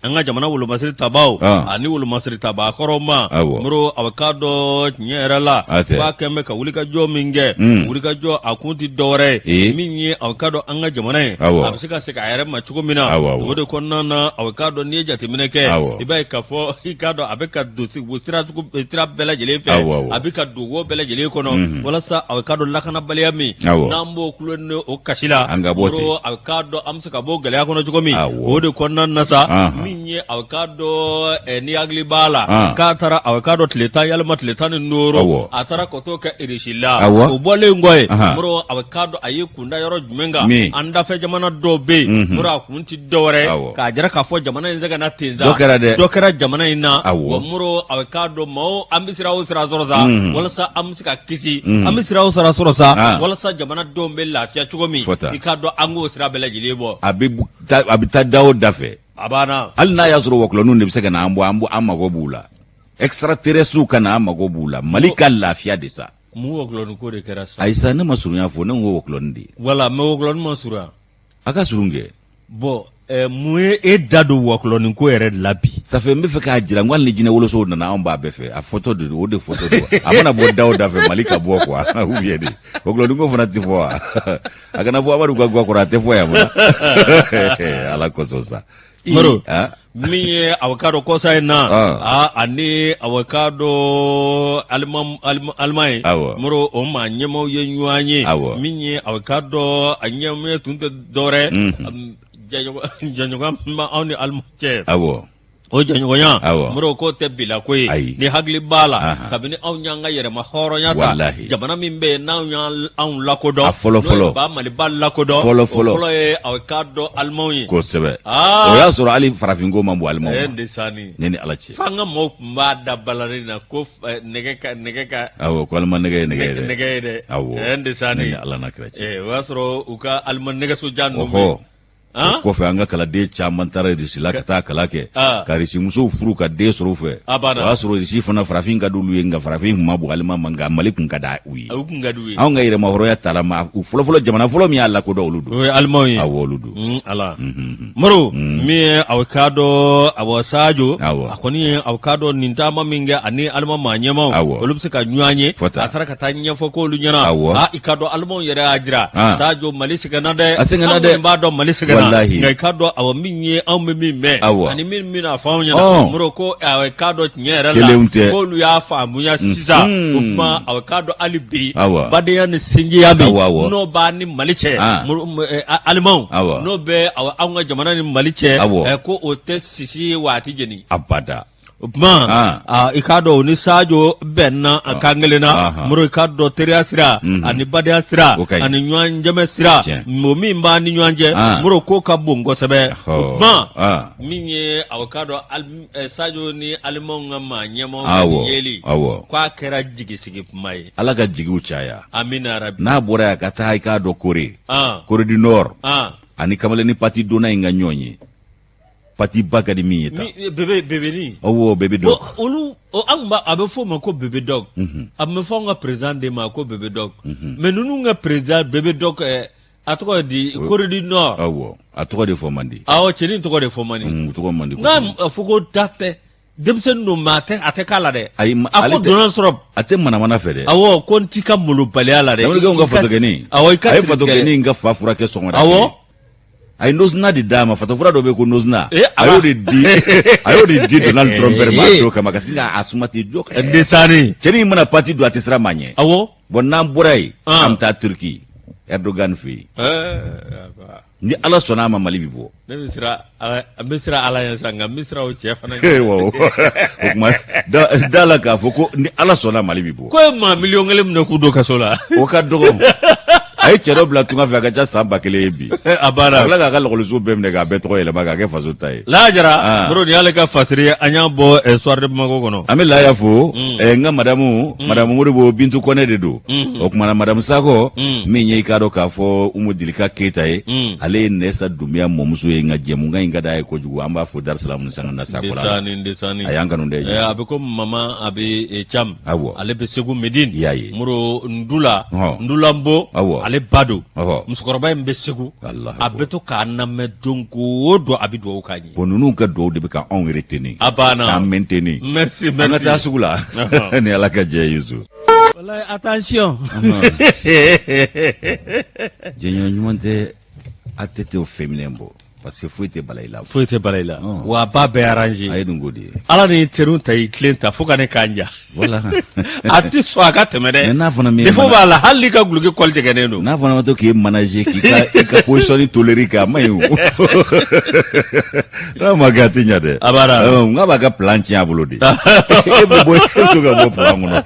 an ka jamana wolomasiri tabaw ani wolomasiri tabaa kɔrɔw ma Moro a k'a dɔn tiɲɛ yɛrɛ la k'a kɛn bɛ ka wulikajɔ min kɛ wulikajɔ a kun tɛ dɔwɛrɛ ye min ye aw k'a dɔn an ka jamana ye a bɛ se ka segin a yɛrɛ ma cogo min na o de kɔnɔna na aw k'a dɔn n'i ye jateminɛ kɛ i b'a ye k'a fɔ i k'a dɔn a bɛ ka don sira bɛɛ lajɛlen fɛ a bɛ ka don wo bɛɛ lajɛlen kɔnɔ walasa aw k'a dɔn lakanabaliya min n'an b'o kulo ni o kasi la an ka bɔ aw k'a dɔn an bɛ se ka bɔ gɛlɛya kɔnɔ cogo min o de kɔnɔna na sa Min ye aw k'a dɔn ni hakili b'a la k'a taara aw k'a dɔn tile 10 yalima tile 15, a taara ka t'o kɛ Irisi la, o bɔlen kɔ yen, Moro aw k'a dɔn a ye kunda yɔrɔ jumɛn kan, an dafɛ jamana dɔw bɛ yen, Moro a kun tɛ dɔwɛrɛ ye k'a jira k'a fɔ jamana in sɛgɛnna ten sa, dɔ kɛra dɛ, dɔ kɛra jamana in na, wa Moro aw k'a dɔn maaw an bɛ sira o sira sɔrɔ sa walasa an bɛ se ka kisi, an bɛ sira o sira sɔrɔ sa walasa jamanadenw bɛ lafiya cogo min, i k'a dɔn an k'o sira bɛɛ lajɛlen bɔ. A bɛ taa da o da fɛ. A banna. Hali n'a y'a sɔrɔ wɔkulɔninw de bɛ se ka na an bɔ, an mago b'u la. Extraterrestres ka na, an mago b'u la. Mali ka lafiya de sa. Mun wɔkulɔnin ko de kɛra sa? Ayi sa, ne ma surunya fɔ, ne ko wɔkulɔnin de. Voilà, mais wɔkulɔnin ma surunya. A ka surun kɛ. Bon, mun ye e da don wɔkulɔnin ko yɛrɛ de la bi? Ça fait n bɛ fɛ k'a jira n ko hali ni jinɛ wolosow nana, anw b'a bɛɛ fɛ. A fɔtɔ de don, o de fɔtɔ don. A mana bɔ da o da fɛ, Mali ka bɔ quoi. Ou bien de. Wɔkulɔnin ko fana tɛ fɔ wa? A kana fɔ Amadu ka gwa kɔrɔ, a tɛ fɔ yan fana. Ala kosɔn sa. Moro, min ye aw k'a dɔn kɔsa in na, ani aw k'a dɔn Allemagne, Moro, o maa ɲɛmaaw ye ɲɔgɔn ye. Min ye aw k'a dɔn a ɲɛmaa tun tɛ dɔwɛrɛ, jɛɲɔgɔnya min b'anw ni Allemagne cɛ. O jɛɲɔgɔnya, Moro, k'o tɛ bila ko ye. Ni hakili b'a la, kabini anw y'an ka yɛrɛma hɔrɔnya ta, jamana min bɛ yen n'anw y'anw lakodɔn, a fɔlɔ fɔlɔ, ba Maliba lakodɔn, fɔlɔ fɔlɔ, o fɔlɔ ye aw k'a dɔn Alimanw ye. Kosɛbɛ. O y'a sɔrɔ hali farafinko man bon Alimanw ma. Ne ni Ala cɛ. F'an ka maaw tun b'a da balani na ko nɛgɛ ka nɛgɛ ka. Awɔ, ko Aliman nɛgɛ ye nɛgɛ ye dɛ. Nɛgɛ ye dɛ. Awɔ. Ne ni Ala n'a kira cɛ. O y'a sɔrɔ u ka Aliman nɛgɛsojan ninnu bɛ yen. O kɔfɛ, an ka kalanden caman taara Irisi la ka taa kalan kɛ, ka Irisi musow furu, ka den sɔrɔ u fɛ. O y'a sɔrɔ Irisi fana farafin ka d'olu ye, nka farafin tun ma bon Aliman ma, nka Mali tun ka di u ye. Anw ka yɛrɛmahɔrɔnya tala ma, u fɔlɔfɔlɔ, jamana fɔlɔ min y'a lakodɔn, olu don. O ye Alimanw ye. Awɔ, olu don. Ala Moro, min ye aw k'a dɔn awɔ Sajo, a kɔni ye aw k'a dɔn nin taama min kɛ ani Aliman maa ɲɛmaaw, olu bɛ se ka ɲɔgɔn ye. A taara ka taa ɲɛfɔ k'olu ɲɛna. I k'a dɔn Alimanw yɛrɛ y'a jira, Sajo, Mali sɛgɛnna dɛ. A sɛgɛnna dɛ. An b'a dɔn Mali sɛgɛnna. Walahi. Nka i k'a dɔn awɔ min ye anw bɛ min mɛn. Awɔ. Ani min bɛna fɔ anw ɲɛna. Moro ko awɔ i k'a dɔn tiɲɛ yɛrɛ la. Kelenw tɛ. K'olu y'a faamuya sisan. O tuma awɔ i k'a dɔn hali bi. Awɔ. Badenya ni sinjiya min. Awɔ, awɔ. N'o b'an ni Mali cɛ. Ah. Moro, Alimanw. Awɔ. N'o bɛ awɔ anw ka jamana ni Mali cɛ. Awɔ. Ko o tɛ sisi ye wa a tɛ jeni. Abada. O tuma i k'a dɔn o ni Sajo bɛnna a kan kelen na. Moro, i k'a dɔn teriya sira ani badenya sira ani ɲɔgɔn dɛmɛ sira, o min b'an ni ɲɔgɔn cɛ, Moro, k'o ka bon kosɛbɛ. O tuma min ye aw k'a dɔn Sajo ni Alimanw ka maa ɲɛmaaw yeli, k'a kɛra jigisigi kuma ye. Ala ka jigiw caya. Amina rabi. N'a bɔra yan ka taa, i k'a dɔn Corée, Corée du Nord ani kamalennin pati donna in ka ɲɔgɔn ye, pati ba ka di min ye tan. Bébé, bébéni. Awɔ, bébé doc. Olu, an tun b'a, a bɛ f'o ma ko bébé doc. A tun bɛ fɔ anw ka président de ma ko bébé doc. Mais ninnu ka président bébé doc, a tɔgɔ ye di, Corée du Nord. Awɔ, a tɔgɔ de fɔ man di. Awɔ, cɛnin tɔgɔ de fɔ man di. O tɔgɔ man di. Nka a fɔ ko da tɛ, denmisɛnnin don, mais a tɛ k'a la dɛ. Ayi, a ko Donald Trump. A tɛ manamana fɛ dɛ. Awɔ, ko n t'i ka malobaliya la dɛ. Jamanadenw ka fatɔkɛnin. Awɔ, i ka A ye fatɔkɛnin in ka fa furakɛ sɔgɔmada. A ye nozina de d'a ma, fatɔfura dɔ bɛ yen ko nozina. Eh, a y'o de di, a y'o de di Donald Trump yɛrɛ ma a don kama, ka sin k'a suma ten jɔ. Desani. Cɛnin mana pati don, a tɛ siran maa ɲɛ. Bon, n'an bɔra yen, an bɛ taa Turki, Erdogan fɛ yen. Ni Ala sɔnna a ma, Mali bɛ bɔ. Ne bɛ siran Ala, n bɛ siran Ala ɲɛ sa, nka n bɛ siran o cɛ fana ɲɛ. O tuma da la k'a fɔ ko ni Ala sɔnna, Mali bɛ bɔ. Ko ye maa 1 miliyɔn minɛ k'u don kaso la. O ka dɔgɔ. A ye cɛ dɔ bila tunga fɛ, a ka ca san 1000 ye bi. A banna. A tila k'a ka lakɔliso bɛɛ minɛ k'a bɛɛ tɔgɔ yɛlɛma k'a kɛ faso ta ye. Lajara, Moro, nin y'ale ka fasiri ye, an y'a bɔ Soir de Bamako kɔnɔ. An bɛ Laya fo, n ka madamu, madamu Modibo Bintu Kɔnɛ de don. O tuma na madamu Sakɔ, min ye i k'a dɔn k'a fɔ Umu Dilika Keyita ye, ale ye Nɛsa Dunbiya mɔmuso ye, nka jɛmukan in ka d'a ye kojugu. An b'a fo Dar-Salam ni sanga na Sakɔ la. Desani, desani. A y'an kanu dɛ. A bɛ ko mama a bɛ Cam. Awɔ. Ale bɛ Segu Medine. I y'a ye. Moro Ndula. Ɔhɔn. Ndulanbo. Awɔ. Ale ba don. Ɔhɔ. Musokɔrɔba in bɛ Segu. Alahu A bɛ to k'a lamɛn don o don, a bɛ dugawu k'a ye. Bon, ninnu ka dugawu de bɛ ka anw retenir. A banna. K'an maintenir. Merci, merci. An ka taa sugu la. Ni Ala ka jɛ ye, Yusu. Walayi, attention. Jɛɲɔgɔn ɲuman tɛ ATT féminin bɔ. Parce que foyi tɛ bala i la. Foyi tɛ bala i la. Wa a b'a bɛɛ arranger. A ye nin ko de ye. Ala ni teriw ta i tilen ta fo ka ne k'an ja. Voilà. A tɛ sɔn a ka tɛmɛ dɛ. Mais n'a fana m'e Défaut b'a la hali n'i ka duloki kɔli jɛgɛnnen don. N'a fana ma to k'e manager k'i ka i ka position tolérer kɛ a man ɲi o. N'a ma kɛ a tɛ ɲɛ dɛ. A b'a la. N k'a b'a ka plan tiɲɛ a bolo de. E bɛ bɔ e bɛ to ka bɔ plan kɔnɔ.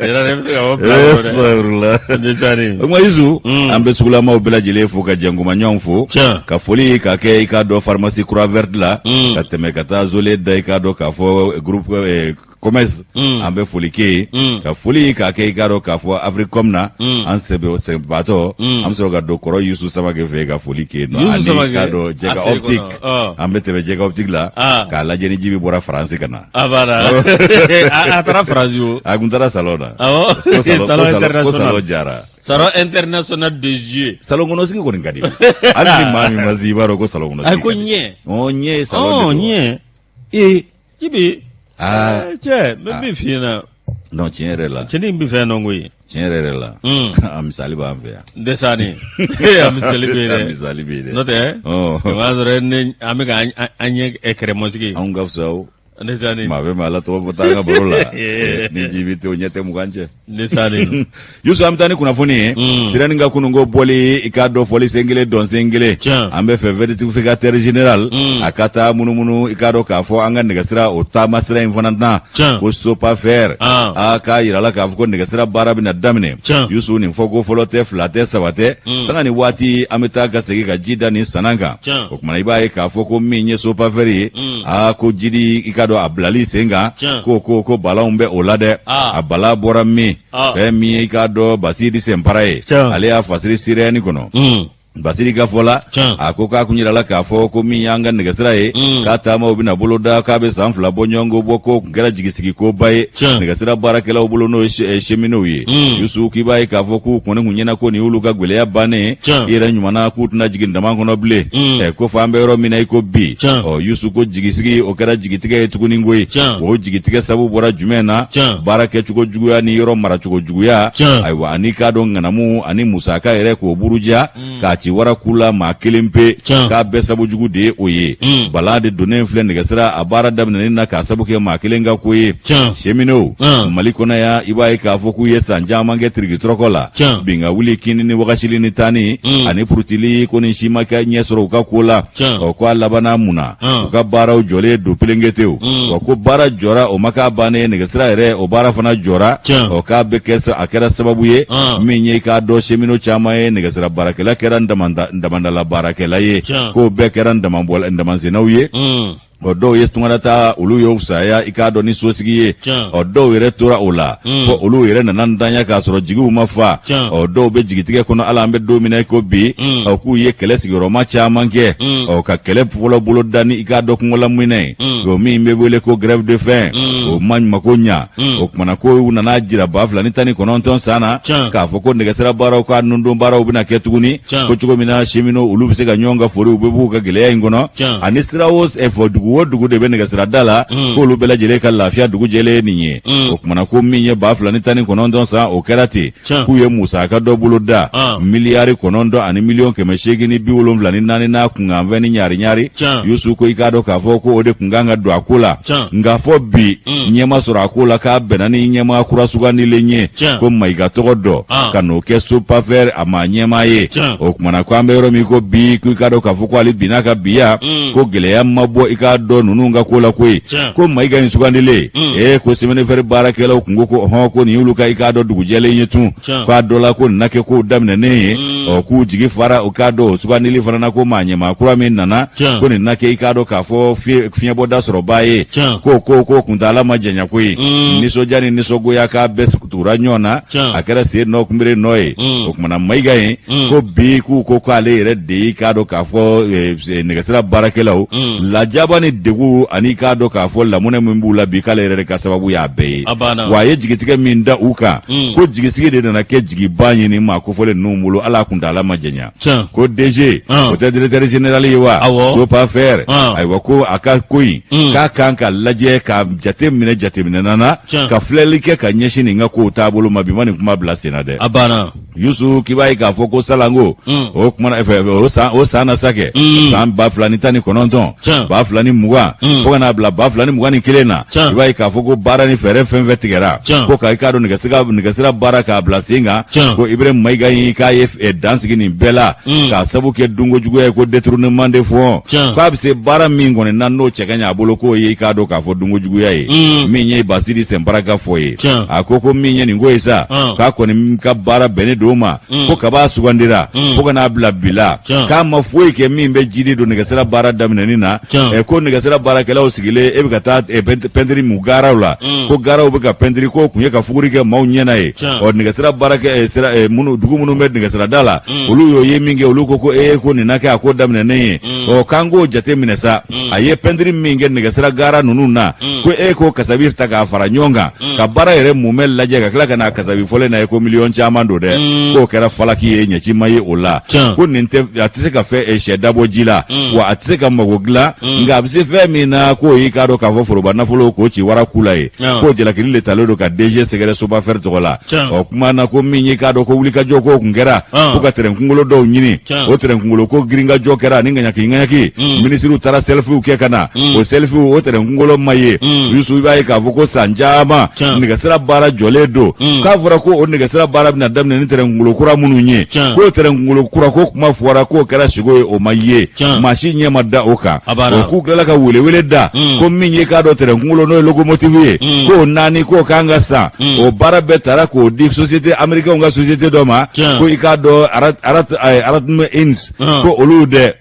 Yɛrɛ de bɛ se ka bɔ plan kɔnɔ dɛ. Sawurula. Ndesani. O tuma Isu, an bɛ sugulamaw bɛɛ lajɛlen fo ka jɛnkumaɲɔgɔnw fo. Tiɲɛ. Ka foli k'a kɛ i k'a dɔn pharmacie Croix Verte la. Ka tɛmɛ ka taa zole da i k'a dɔn k'a fɔ groupe commerce. An bɛ foli kɛ yen. Ka foli k'a kɛ i k'a dɔn k'a fɔ Africom na. An sɛbɛ sɛbatɔ. An bɛ sɔrɔ ka don kɔrɔ Yusu Samake fɛ yen ka foli kɛ yen nɔ. Yusu Samake. Ani i k'a dɔn Jɛka A sen optique. kɔnɔ, ɔ. An bɛ tɛmɛ Jɛka optique la. Ah. K'a lajɛ ni Jibi bɔra Faransi ka na. A banna. A taara Faransi o. A kun taara salon na. Awɔ. Ko salon, Salon ko salon, ko international. salon jara. Salon international de jeu. Salon kɔnɔ sigi kɔni ka di. Hali ni maa min ma se i b'a dɔn ko salon kɔnɔ sigi. Ayi ko ka di. ɲɛ. Ɔ ɲɛ ye salon de Ɔ don. ɲɛ. Ee. Jibi. Aa. Eh, Cɛ, n bɛ min f'i ɲɛna. Non tiɲɛ yɛrɛ la. Cɛnin bɛ fɛn dɔn koyi. Tiɲɛ yɛrɛ yɛrɛ la. A misali b'an fɛ yan. Ndesani. A misali bɛ yen A dɛ. misali bɛ yen dɛ. N'o tɛ. Ɔ. O b'a sɔrɔ ne an bɛ ka an ɲɛ kɛrɛmɔsigi. Anw ka fisa o. Ndesani. Maa bɛ maa la tɔgɔ fɔ t'an ka baro la. Ni Jibi tɛ o ɲɛ tɛ 20 cɛ. Ndesani. Yusu an bɛ taa ni kunnafoni ye. Sirani ka kununko bɔli i k'a dɔn fɔli sen kelen dɔn sen kelen. Tiɲɛ. An bɛ fɛ vérificateur général. A ka taa munumunu i k'a dɔn k'a fɔ an ka nɛgɛsira o taama sira in fana na. Tiɲɛ. Ko Sopafer. Ah. A k'a yira la k'a fɔ ko nɛgɛsira baara bɛna daminɛ. Tiɲɛ. Yusu nin fɔko fɔlɔ tɛ fila tɛ saba tɛ. Sanga ni waati an bɛ taa ka segin ka ji da nin sanan kan. Tiɲɛ. O kumana i b'a ye k'a fɔ ko min ye Sopafer ye. Aa ko jidi i k'a dɔn a bilali sen kan. Tiɲɛ. Ko ko ko balanw bɛ o la dɛ. Ah. A bala bɔra min. Ah. Fɛn min ye i k'a dɔn Basidi Sɛnpara ye. Tiɲɛ. Ale y'a fasiri Sirɛni kɔnɔ. Basiri ka fɔ la Tiɲɛ. a ko k'a kun yirala k'a fɔ ko min y'an ka nɛgɛsira ye k'a taamaw bɛna boloda k'a bɛ san 2 bɔ ɲɔgɔn bɔ k'o kun kɛra jigisigikoba ye Tiɲɛ. nɛgɛsira baarakɛlaw bolo n'o ye cheminots ye Yusu k'i b'a ye k'a fɔ k'u kɔni kun ɲɛna ko nin y'olu ka gɛlɛya bannen ye Tiɲɛ. i yɛrɛ ɲumanna k'u tɛna jigin dama kɔnɔ bilen ko fɔ an bɛ yɔrɔ min na i ko bi Tiɲɛ. ɔ Yusu ko jigisigi o kɛra jigitigɛ ye tuguni koyi Tiɲɛ. o jigitigɛ sabu bɔra jumɛn na Tiɲɛ. baara kɛcogo juguya ni yɔrɔ maracogo juguya Tiɲɛ. ayiwa ani k'a dɔn ŋanamu ani musaka yɛrɛ k'o buruja k'a ci waraku la maa kelen pe Tiɲɛ. k'a bɛɛ sabu jugu de ye o ye bala de donnen filɛ nɛgɛsira a baara daminɛni na k'a sabu kɛ maa kelen ka ko ye Tiɲɛ. cheminots Mm. Mali kɔnɔ yan i b'a ye k'a fɔ k'u ye san caman kɛ tirikitɔrɔkɔ la Tiɲɛ. bin ka wuli kini ni wagasili ni taani ani purutili ko nin si ma kɛ ɲɛ sɔrɔ u ka ko la Tiɲɛ. ɔ ko a labanna mun na Mm. u ka baaraw jɔlen don pelenketew wa ko baara jɔra o ma k'a bannen ye nɛgɛsira yɛrɛ o baara fana jɔra Tiɲɛ. ɔ k'a bɛ kɛ a kɛra sababu ye min ye i k'a dɔn cheminot caman ye nɛgɛsira baarakɛla kɛra damandala baarakɛla ye Tiɲɛ. k'o bɛɛ kɛra ndamansennaw ye Ɔ dɔw ye tunkarata olu y'o fisaya i k'a dɔn ni sosigi ye Tiɲɛ. ɔ dɔw yɛrɛ tora o la fo olu yɛrɛ nana ntanya k'a sɔrɔ jigiw ma fa Tiɲɛ. ɔ dɔw bɛ jigitigɛ kɔnɔ hali an bɛ don min na i ko bi ɔ k'u ye kɛlɛ sigiyɔrɔma caman kɛ ɔ ka kɛlɛ fɔlɔ bolo da ni i k'a dɔn kɔngɔlaminɛ ye o min bɛ wele ko grève de faim o ma mako ɲa o kumana ko u nana jira 2019 san na Tiɲɛ. k'a fɔ ko nɛgɛsira baaraw k'a nundon baaraw bɛna kɛ tuguni Tiɲɛ. ko cogo min na cheminots olu bɛ se ka ɲɔgɔn ka fori u bɛ b'u ka gɛlɛya in kɔnɔ Tiɲɛ. ani sira o fɔ dugu o dugu de bɛ nɛgɛsira da la k'olu bɛɛ lajɛlen ka lafiya dugu jɛlen ye nin ye o kumana ko min ye 2019 san o kɛra ten Tiɲɛ. k'u ye musaka dɔ bolo da miliyari 9 ani miliyɔn 874 n'a kunkanfɛn ni ɲaari ɲaari Tiɲɛ. Yusu ko i k'a dɔn k'a fɔ ko o de kun kan ka don a ko la Tiɲɛ. nka fɔ bi ɲɛ ma sɔrɔ a ko la k'a bɛnna ni ɲɛmaa kura sugandilen ye Tiɲɛ. ko Mayiga tɔgɔ dɔ ka n'o kɛ Sopafer a maa ɲɛmaa ye Tiɲɛ. o kumana ko an bɛ yɔrɔ min ko bi ko i k'a dɔn k'a fɔ ko ale bi n'a ka biya ko gɛlɛya ma bɔ i k'a dɔn ninnu ka ko la koyi Tiɲɛ. ko Mayiga in sugandilen ee ko chemin de fer baarakɛlaw kun ko ko hɔn ko nin y'olu ka i k'a dɔn dugujɛlen ye tun Tiɲɛ. k'a dɔ la ko nin na kɛ kow daminɛnen ye ɔ k'u jigi fara u k'a dɔn o sugandili fana na ko maa ɲɛmaa kura min nana Tiɲɛ. ko nin na kɛ i k'a dɔn k'a fɔ fiɲɛbɔda sɔrɔbaa ye Tiɲɛ. ko ko ko kuntaala ma janya koyi nisɔndiya ni nisɔngoya k'a bɛɛ tugura ɲɔgɔn na Tiɲɛ. a kɛra sen nɔ kunbere nɔ ye o kumana Mayiga ye ko bi k'u ko k'ale yɛrɛ de y'i k'a dɔn k'a fɔ nɛgɛsira baarakɛlaw lajaba ni degun ani k'a dɔn k'a fɔ lamunɛ min b'u la bi k'ale yɛrɛ de ka sababu y'a bɛɛ ye wa a ye jigitigɛ min da u kan mm. ko jigisigi de nana kɛ jigiban ye nin maa kofɔlen ninnu bolo hali a kuntaala ma janya ko DG o tɛ directeur général ye wa Sopafer ayiwa ko a ka ko in mm. k'a kan ka lajɛ ka jate minɛ jateminɛna na ka filɛli kɛ ka ɲɛsin nin ka kow taabolo ma bi ma nin kuma bila sen na dɛ. A banna. Yusu k'i b'a ye k'a fɔ ko salanko mm. o kumana eh, o san o san na sa kɛ mm. san 2019 2020 mm. fo ka n'a bila 2021 na i b'a ye k'a fɔ ko baara ni fɛɛrɛ fɛn fɛn tigɛra ko ka i k'a dɔn nɛgɛsira baara k'a bila sen kan ko Ibrahim Mayiga in k'a ye eh, dan sigi nin bɛɛ la k'a sabu kɛ dunko juguya ye ko détournement de fonds k'a bɛ se baara min kɔni na n'o cɛ ka ɲi a bolo k'o ye i k'a dɔn k'a fɔ dunko juguya ye min ye Basidi Sɛnpara ka fɔ ye a ko ko min ye nin ko ye sa k'a kɔni ka baara bɛnnen don o ma ko kab'a sugandira fo ka n'a bila bi la k'a ma foyi kɛ min bɛ jidi don nɛgɛsira baara daminɛni na ko nɛgɛsira baarakɛlaw sigilen e bɛ ka taa pɛntiri mun garaw la ko garaw bɛ ka pɛntiri k'o kun ye ka fuguri kɛ maaw ɲɛna ye ɔ nɛgɛsira baarakɛ sira minnu dugu minnu bɛ nɛgɛsira da la olu y'o ye min kɛ olu ko ko ee ko nin na kɛ a ko daminɛnen ye ɔ k'an k'o jate minɛ sa a ye pɛntiri min kɛ nɛgɛsira gara ninnu na ko e k'o kasabi ta k'a fara ɲɔgɔn kan ka baara yɛrɛ mumɛ lajɛ ka tila ka n'a kasabi fɔlen na ye ko miliyɔn caman don dɛ k'o kɛra falaki ye ɲɛci ma ye o la ko nin tɛ a tɛ se ka fɛn sɛ dabɔ ji la wa a tɛ se ka mago dilan nka a bɛ se fɛn min na k'o y'i k'a dɔn k'a fɔ foroba nafolo k'o ci wara ku la ye k'o jalakili de talen don ka DG sɛgɛrɛ Sopafer tɔgɔ la ɔ kuma na ko min y'i k'a dɔn ko wulikajɔ ko kun kɛra ko ka tɛrɛn kunkolo dɔw ɲini o tɛrɛn kunkolo ko girinkajɔ kɛra ani ŋaɲaki ŋaɲaki minisiriw taara selfiw kɛ ka na o selfiw o tɛrɛn kunkolo ma ye Yusu i b'a ye k'a fɔ ko san caman nɛgɛsira baara jɔlen don k'a fɔra ko o nɛgɛsira baara bɛna daminɛ ni tɛrɛn kunkolo kura minnu ye k'o tɛrɛn kunkolo kura ko kuma fɔra k'o kɛra sigo ye o ma ye maa si ɲɛ ma da o kan o k'u tilala ka welewele da ko min ye k'a dɔn tɛrɛn kunkolo n'o ye locomotive ye k'o naani k'o kan ka san o baara bɛɛ taara k'o di société américain ka société dɔ ma ko i k'a dɔn Aratm Inc ko olu dɛ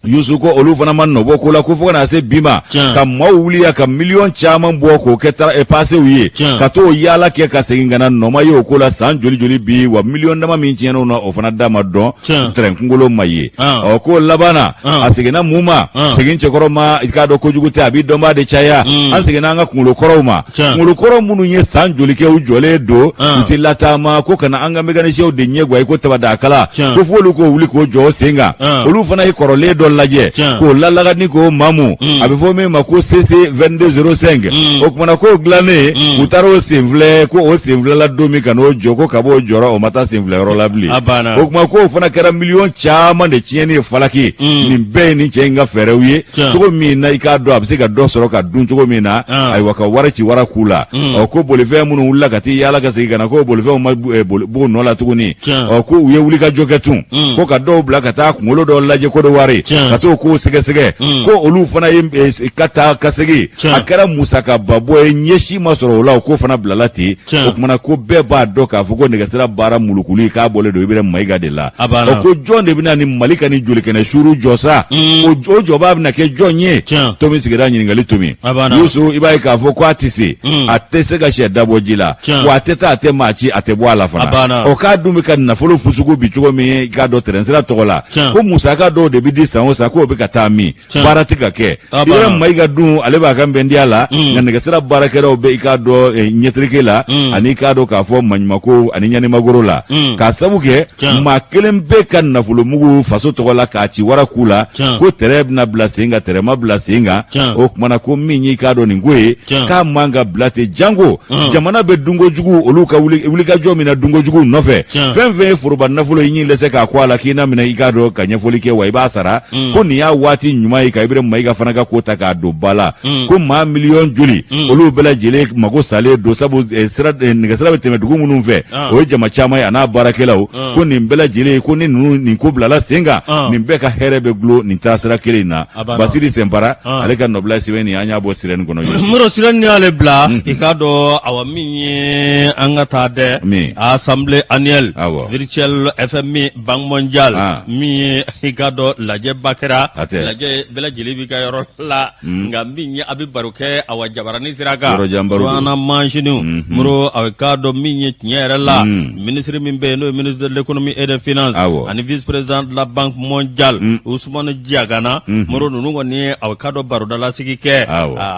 Yusu ko olu fana ma nɔbɔ ko la ko fo ka na se bi ma ka maaw wuliya ka miliyɔn caman bɔ k'o kɛ eh, pasew ye ka t'o yaala kɛ ka segin ka na nɔ ma ye o ko la san joli joli bi wa miliyɔn dama min tiɲɛna o na o fana da ma dɔn tɛrɛn kunkolo ma ye ɔ k'o laban na a seginna mun ma segin cɛkɔrɔ ma i k'a dɔn kojugu tɛ a b'i dɔnbaa de caya an seginna an ka kunkolo kɔrɔw ma kunkolo kɔrɔ minnu ye san joli kɛ u jɔlen don u tɛ lataama ko ka na an ka mécaniciens de ɲɛ gwan i ko tabadakala ko f'olu k'o wuli k'o jɔ o sen kan olu fana ye kɔrɔlen dɔ lajɛ k'o lalaga ni k'o mamu a bɛ fɔ min ma ko CC 2205 o kumana k'o dilannen u taara o senfilɛ ko o senfilɛla don min ka n'o jɔ ko kab'o jɔra o ma taa senfilɛyɔrɔ la bilen o kuma k'o fana kɛra miliyɔn caman de tiɲɛni ye falaki nin bɛɛ ye nin cɛ in ka fɛɛrɛw ye cogo min na i k'a dɔn a bɛ se ka dɔ sɔrɔ ka dun cogo min na ah. ayiwa ka wari ci wara ku la mm. ɔ ko bolifɛn minnu wulila ka t'i yaala ka segin ka na ko bolifɛnw ma eh, b'u nɔ la tuguni ɔ ko u ye wulikajɔ kɛ tun mm. ko ka dɔw bila ka taa kunkolo dɔw lajɛ Kodowari ka t'o kow sɛgɛsɛgɛ mm. ko olu fana ye eh, ka taa ka segin a kɛra musakaba bɔ ye ɲɛ si ma sɔrɔ o la o ko fana bilala ten o kumana ko bɛɛ b'a dɔn k'a fɔ ko nɛgɛsira baara mulukuli k'a bɔlen don Ibrahim Mayiga de la ɔ ko jɔn de bɛna ni Mali ka ni jolikɛnɛ suuru jɔ sa mm. o jɔbaa bɛna kɛ jɔn ye tomi sigira ɲininkali tomi Yusu i b'a ye k'a fɔ ko a tɛ se mm. a tɛ se ka sɛ dabɔ ji la wa a tɛ taa a tɛ maa ci a tɛ bɔ a la fana ɔ k'a dun bɛ ka nafolo fusugu bi cogo min i k'a dɔn tɛrɛnsira tɔgɔ la ko musaka dɔw de bɛ di san o san k'o bɛ ka taa min baara tɛ ka kɛ Ibrahim Mayiga dun ale b'a ka nbɛndiya la mm. nka nɛgɛsira baarakɛlaw bɛ i k'a dɔn eh, ɲɛtereke la mm. ani i k'a dɔn k'a fɔ maɲumako ani ɲanimagoro la mm. k'a sabu kɛ maa kelen bɛ ka nafolomugu faso tɔgɔ la k'a ci wara ku la ko tɛrɛ bɛna bila sen kan tɛrɛ ma bila sen kan o kumana ko min y'i k'a dɔn nin ko ye k'a man ka bila ten janko jamana bɛ dunkojugu olu ka wulikajɔ min na dunkojugu nɔfɛ fɛn fɛn ye foroba nafolo i ɲi lɛsɛ k'a ko a la k'i na minɛ i k'a dɔn ka ɲɛfɔli kɛ wa i b'a sara mm. ko nin y'a waati ɲuman ye ka Ibrahim Mayiga fana ka ko ta k'a don ba la mm. ko maa miliyɔn joli mm. olu bɛɛ lajɛlen mago salen don sabu eh, sira eh, nɛgɛsira bɛ tɛmɛ dugu minnu fɛ ah. o ye jama caman ye a n'a baarakɛlaw ah. ko nin bɛɛ lajɛlen ko ni ninnu nin ko bilala sen kan ah. nin bɛɛ ka hɛrɛ bɛ dulon nin taasira kelen in na Basiri Sɛnpara ale ka nɔbila sɛbɛn nin an y'a bɔ Sirɛni kɔnɔ Moro Sirɛni y'ale bila i k'a dɔn awa min ye an ka taa dɛ assemblée annuelle virtuelle FMI Banque mondiale ah. min ye i k'a dɔn lajɛba lajɛba kɛra lajɛ bɛɛ lajɛlen b'i ka yɔrɔ la hmm. nka min ye a bɛ baro kɛ awa jabarani sira kan subahana mansinw hmm. Moro aw k'a dɔn min ye tiɲɛ yɛrɛ la hmm. minisiri min bɛ yen n'o ye ministre de l'économie et des finances ani vice président de la banque mondiale Usumani Jagana Moro ninnu kɔni ye aw k'a dɔn barodalasigi kɛ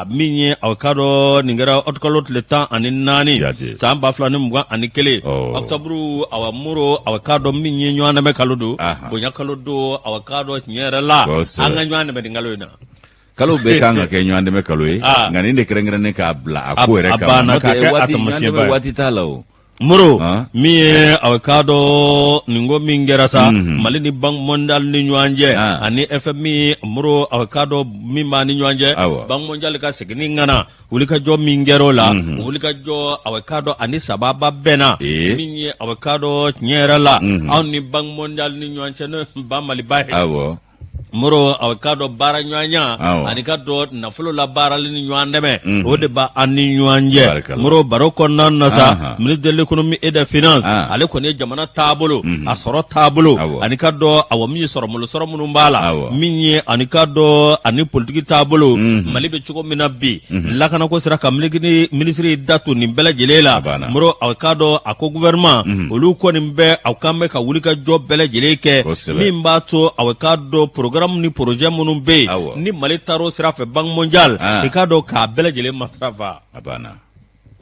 min ye aw k'a dɔn nin kɛra ɔtukalo tile 14 san 2021 octobre awa Moro aw k'a dɔn min ye ɲɔgɔn dɛmɛ kalo don bonya kalo don aw k'a dɔn tiɲɛ yɛrɛ la an ka ɲɔgɔn dɛmɛ nin kalo in na kalo bɛɛ kan ka kɛ ɲɔgɔn dɛmɛ kalo ye nka nin de kɛrɛnkɛrɛnnen k'a bila a ko yɛrɛ kama waati waati t'a la o Moro min ye aw k'a dɔn nin ko min kɛra sa mhm. Mali ni Banque mondiale ni ɲɔgɔn cɛ ani FMI Moro aw k'a dɔn min b'a ni ɲɔgɔn cɛ Banque mondiale ka seginni ŋana wulikajɔ min kɛra o la mhm. wulikajɔ aw k'a dɔn ani sababa bɛnna min ye aw k'a dɔn tiɲɛ yɛrɛ la mhm. anw ni Banque mondiale ni ɲɔgɔn cɛ n'o ye ba Maliba ye Moro aw k'a dɔn baara ɲɔgɔnya ani k'a dɔn nafolo labaarali ni ɲɔgɔn dɛmɛ mhm. o de b'an ni ɲɔgɔn cɛ Moro baro kɔnɔna na sa ministre de l'économie et des finances ale kɔni ye jamana taabolo a sɔrɔ taabolo ani k'a dɔn awa min ye sɔrɔ sɔrɔ minnu b'a la min ye ani k'a dɔn ani politiki taabolo Mali bɛ cogo min na bi lakanako sira kan minisiri da to nin bɛɛ lajɛlen la Moro aw k'a dɔn a ko gouvernement olu kɔni bɛ aw kan bɛ ka wulikajɔ bɛɛ lajɛlen kɛ min b'a to aw k'a dɔn programme ni projet minnu bɛ yen ni Mali taar'o sira fɛ Banque mondiale i k'a dɔn k'a bɛɛ lajɛlen matarafa.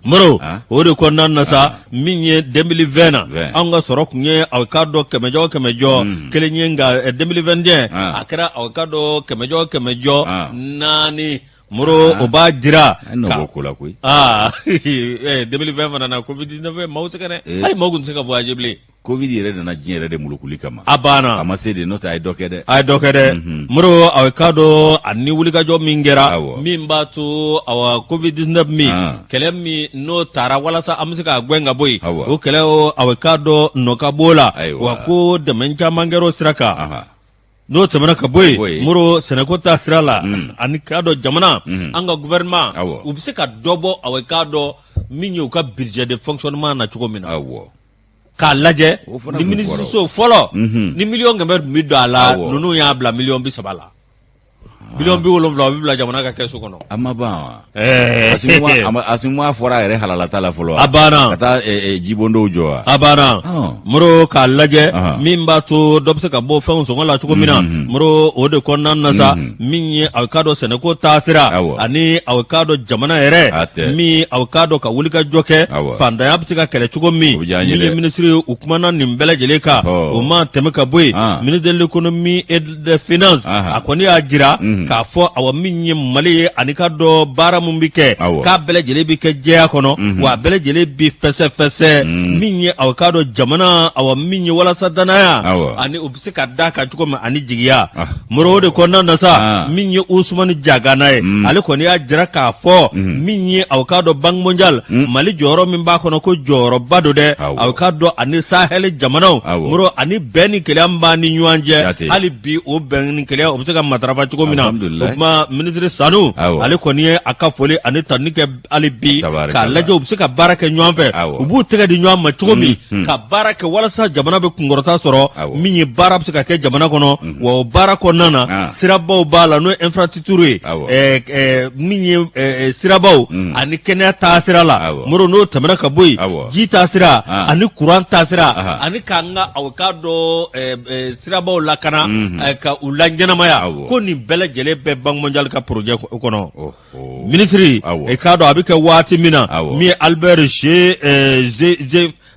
Moro o de kɔnɔna na sa min ye 2020 na anw ka sɔrɔ tun ye aw k'a dɔn kɛmɛjɔ kɛmɛjɔ kelen ye nka 2021 a kɛra aw k'a dɔn kɛmɛjɔ kɛmɛjɔ naani Moro o b'a jira ko la koyi 2020 fana na Covid-19 maaw sɛgɛn dɛ hali maaw tun tɛ se ka voyager bilen. Covid yɛrɛ nana diɲɛ yɛrɛ de mulukuli kama. A banna. A ma se de n'o tɛ a ye dɔ kɛ dɛ. A ye dɔ kɛ dɛ. Mhm. Moro aw k'a dɔn ani wulikajɔ min kɛra. Awɔ. Min b'a to awa Covid 19 min. Ah. Kɛlɛ min n'o taara walasa an bɛ se k'a gɛn ka bɔ yen. Awɔ. O kɛlɛ o aw k'a dɔn nɔ ka b'o la. Ayiwa. Wa ko dɛmɛ caman kɛra o sira kan. Aha. N'o tɛmɛna ka bɔ yen Moro sɛnɛko ta sira la mm. ani k'a dɔn jamana mm. an ka gouvernement u bɛ se ka dɔ bɔ aw k'a dɔn min ye u ka budget de fonctionnement na cogo min na. Awɔ. K'a lajɛ ni minisiriso fɔlɔ mhm. ni miliyɔn 100 tun bɛ don a la ninnu y'a bila miliyɔn 30 la miliyɔn 70 o bɛ bila jamana ka kɛsu kɔnɔ. A ma ban wa? Asimi m'a fɔra a yɛrɛ halalata la fɔlɔ. A banna. Ka taa jibondow jɔ wa? A banna. Moro k'a lajɛ min b'a to dɔ bɛ se ka bɔ fɛnw sɔngɔ la cogo min na mhm. Moro o de kɔnɔna na sa mhm. min ye aw k'a dɔn sɛnɛko taasira ani aw k'a dɔn jamana yɛrɛ min aw k'a dɔn ka wulikajɔ kɛ faantanya bɛ se ka kɛlɛ cogo min min ye minisiri u kumana nin bɛɛ lajɛlen kan o ma tɛmɛ ka bɔ yen ministre de l'économie et des finances a kɔni y'a jira mhm. k'a fɔ awa min ye Mali ye ani k'a dɔn baara min bɛ kɛ k'a bɛɛ lajɛlen bɛ kɛ jɛya kɔnɔ mhm. wa a bɛɛ lajɛlen bɛ fɛsɛfɛsɛ mhm. min ye aw k'a dɔn jamana awa min ye walasa danaya ani u bɛ se ka da kan cogo min ani jigiya ah. Moro o de kɔnɔna na sa ah. min ye Usumani Jagana ye mm. ale kɔni y'a jira k'a fɔ mm. min ye aw k'a dɔn Banque mondiale mm. Mali jɔyɔrɔ min b'a kɔnɔ ko jɔyɔrɔba don dɛ aw k'a dɔn ani Sahel jamanaw Moro ani bɛn ni kelenya min b'an ni ɲɔgɔn cɛ hali bi o bɛn ni kelenya o bɛ se ka matarafa cogo min na o tuma minisiri Sanu ale kɔni ye a ka foli ani tanuni kɛ hali bi k'a lajɛ u bɛ se ka baara kɛ ɲɔgɔn fɛ u b'u tɛgɛ di ɲɔgɔn ma cogo min mm, mm. ka baara kɛ walasa jamana bɛ kunkɔrɔta sɔrɔ min ye baara bɛ se ka kɛ jamana kɔnɔ mm. wa o baara kɔnɔna na ah. sirabaw b'a la n'o ye infrastructure ye min ye sirabaw ani kɛnɛya taasira la Moro n'o tɛmɛna ka bɔ yen ji taasira ah. ani kuran taasira ani k'an ka aw k'a dɔn sirabaw lakana mm-hmm. ka u laɲɛnamaya ko nin bɛɛ lajɛlen bɛ Banque mondiale ka projet kɔnɔ. Oh. Minisiri i k'a dɔn a bɛ kɛ waati min na min ye Albert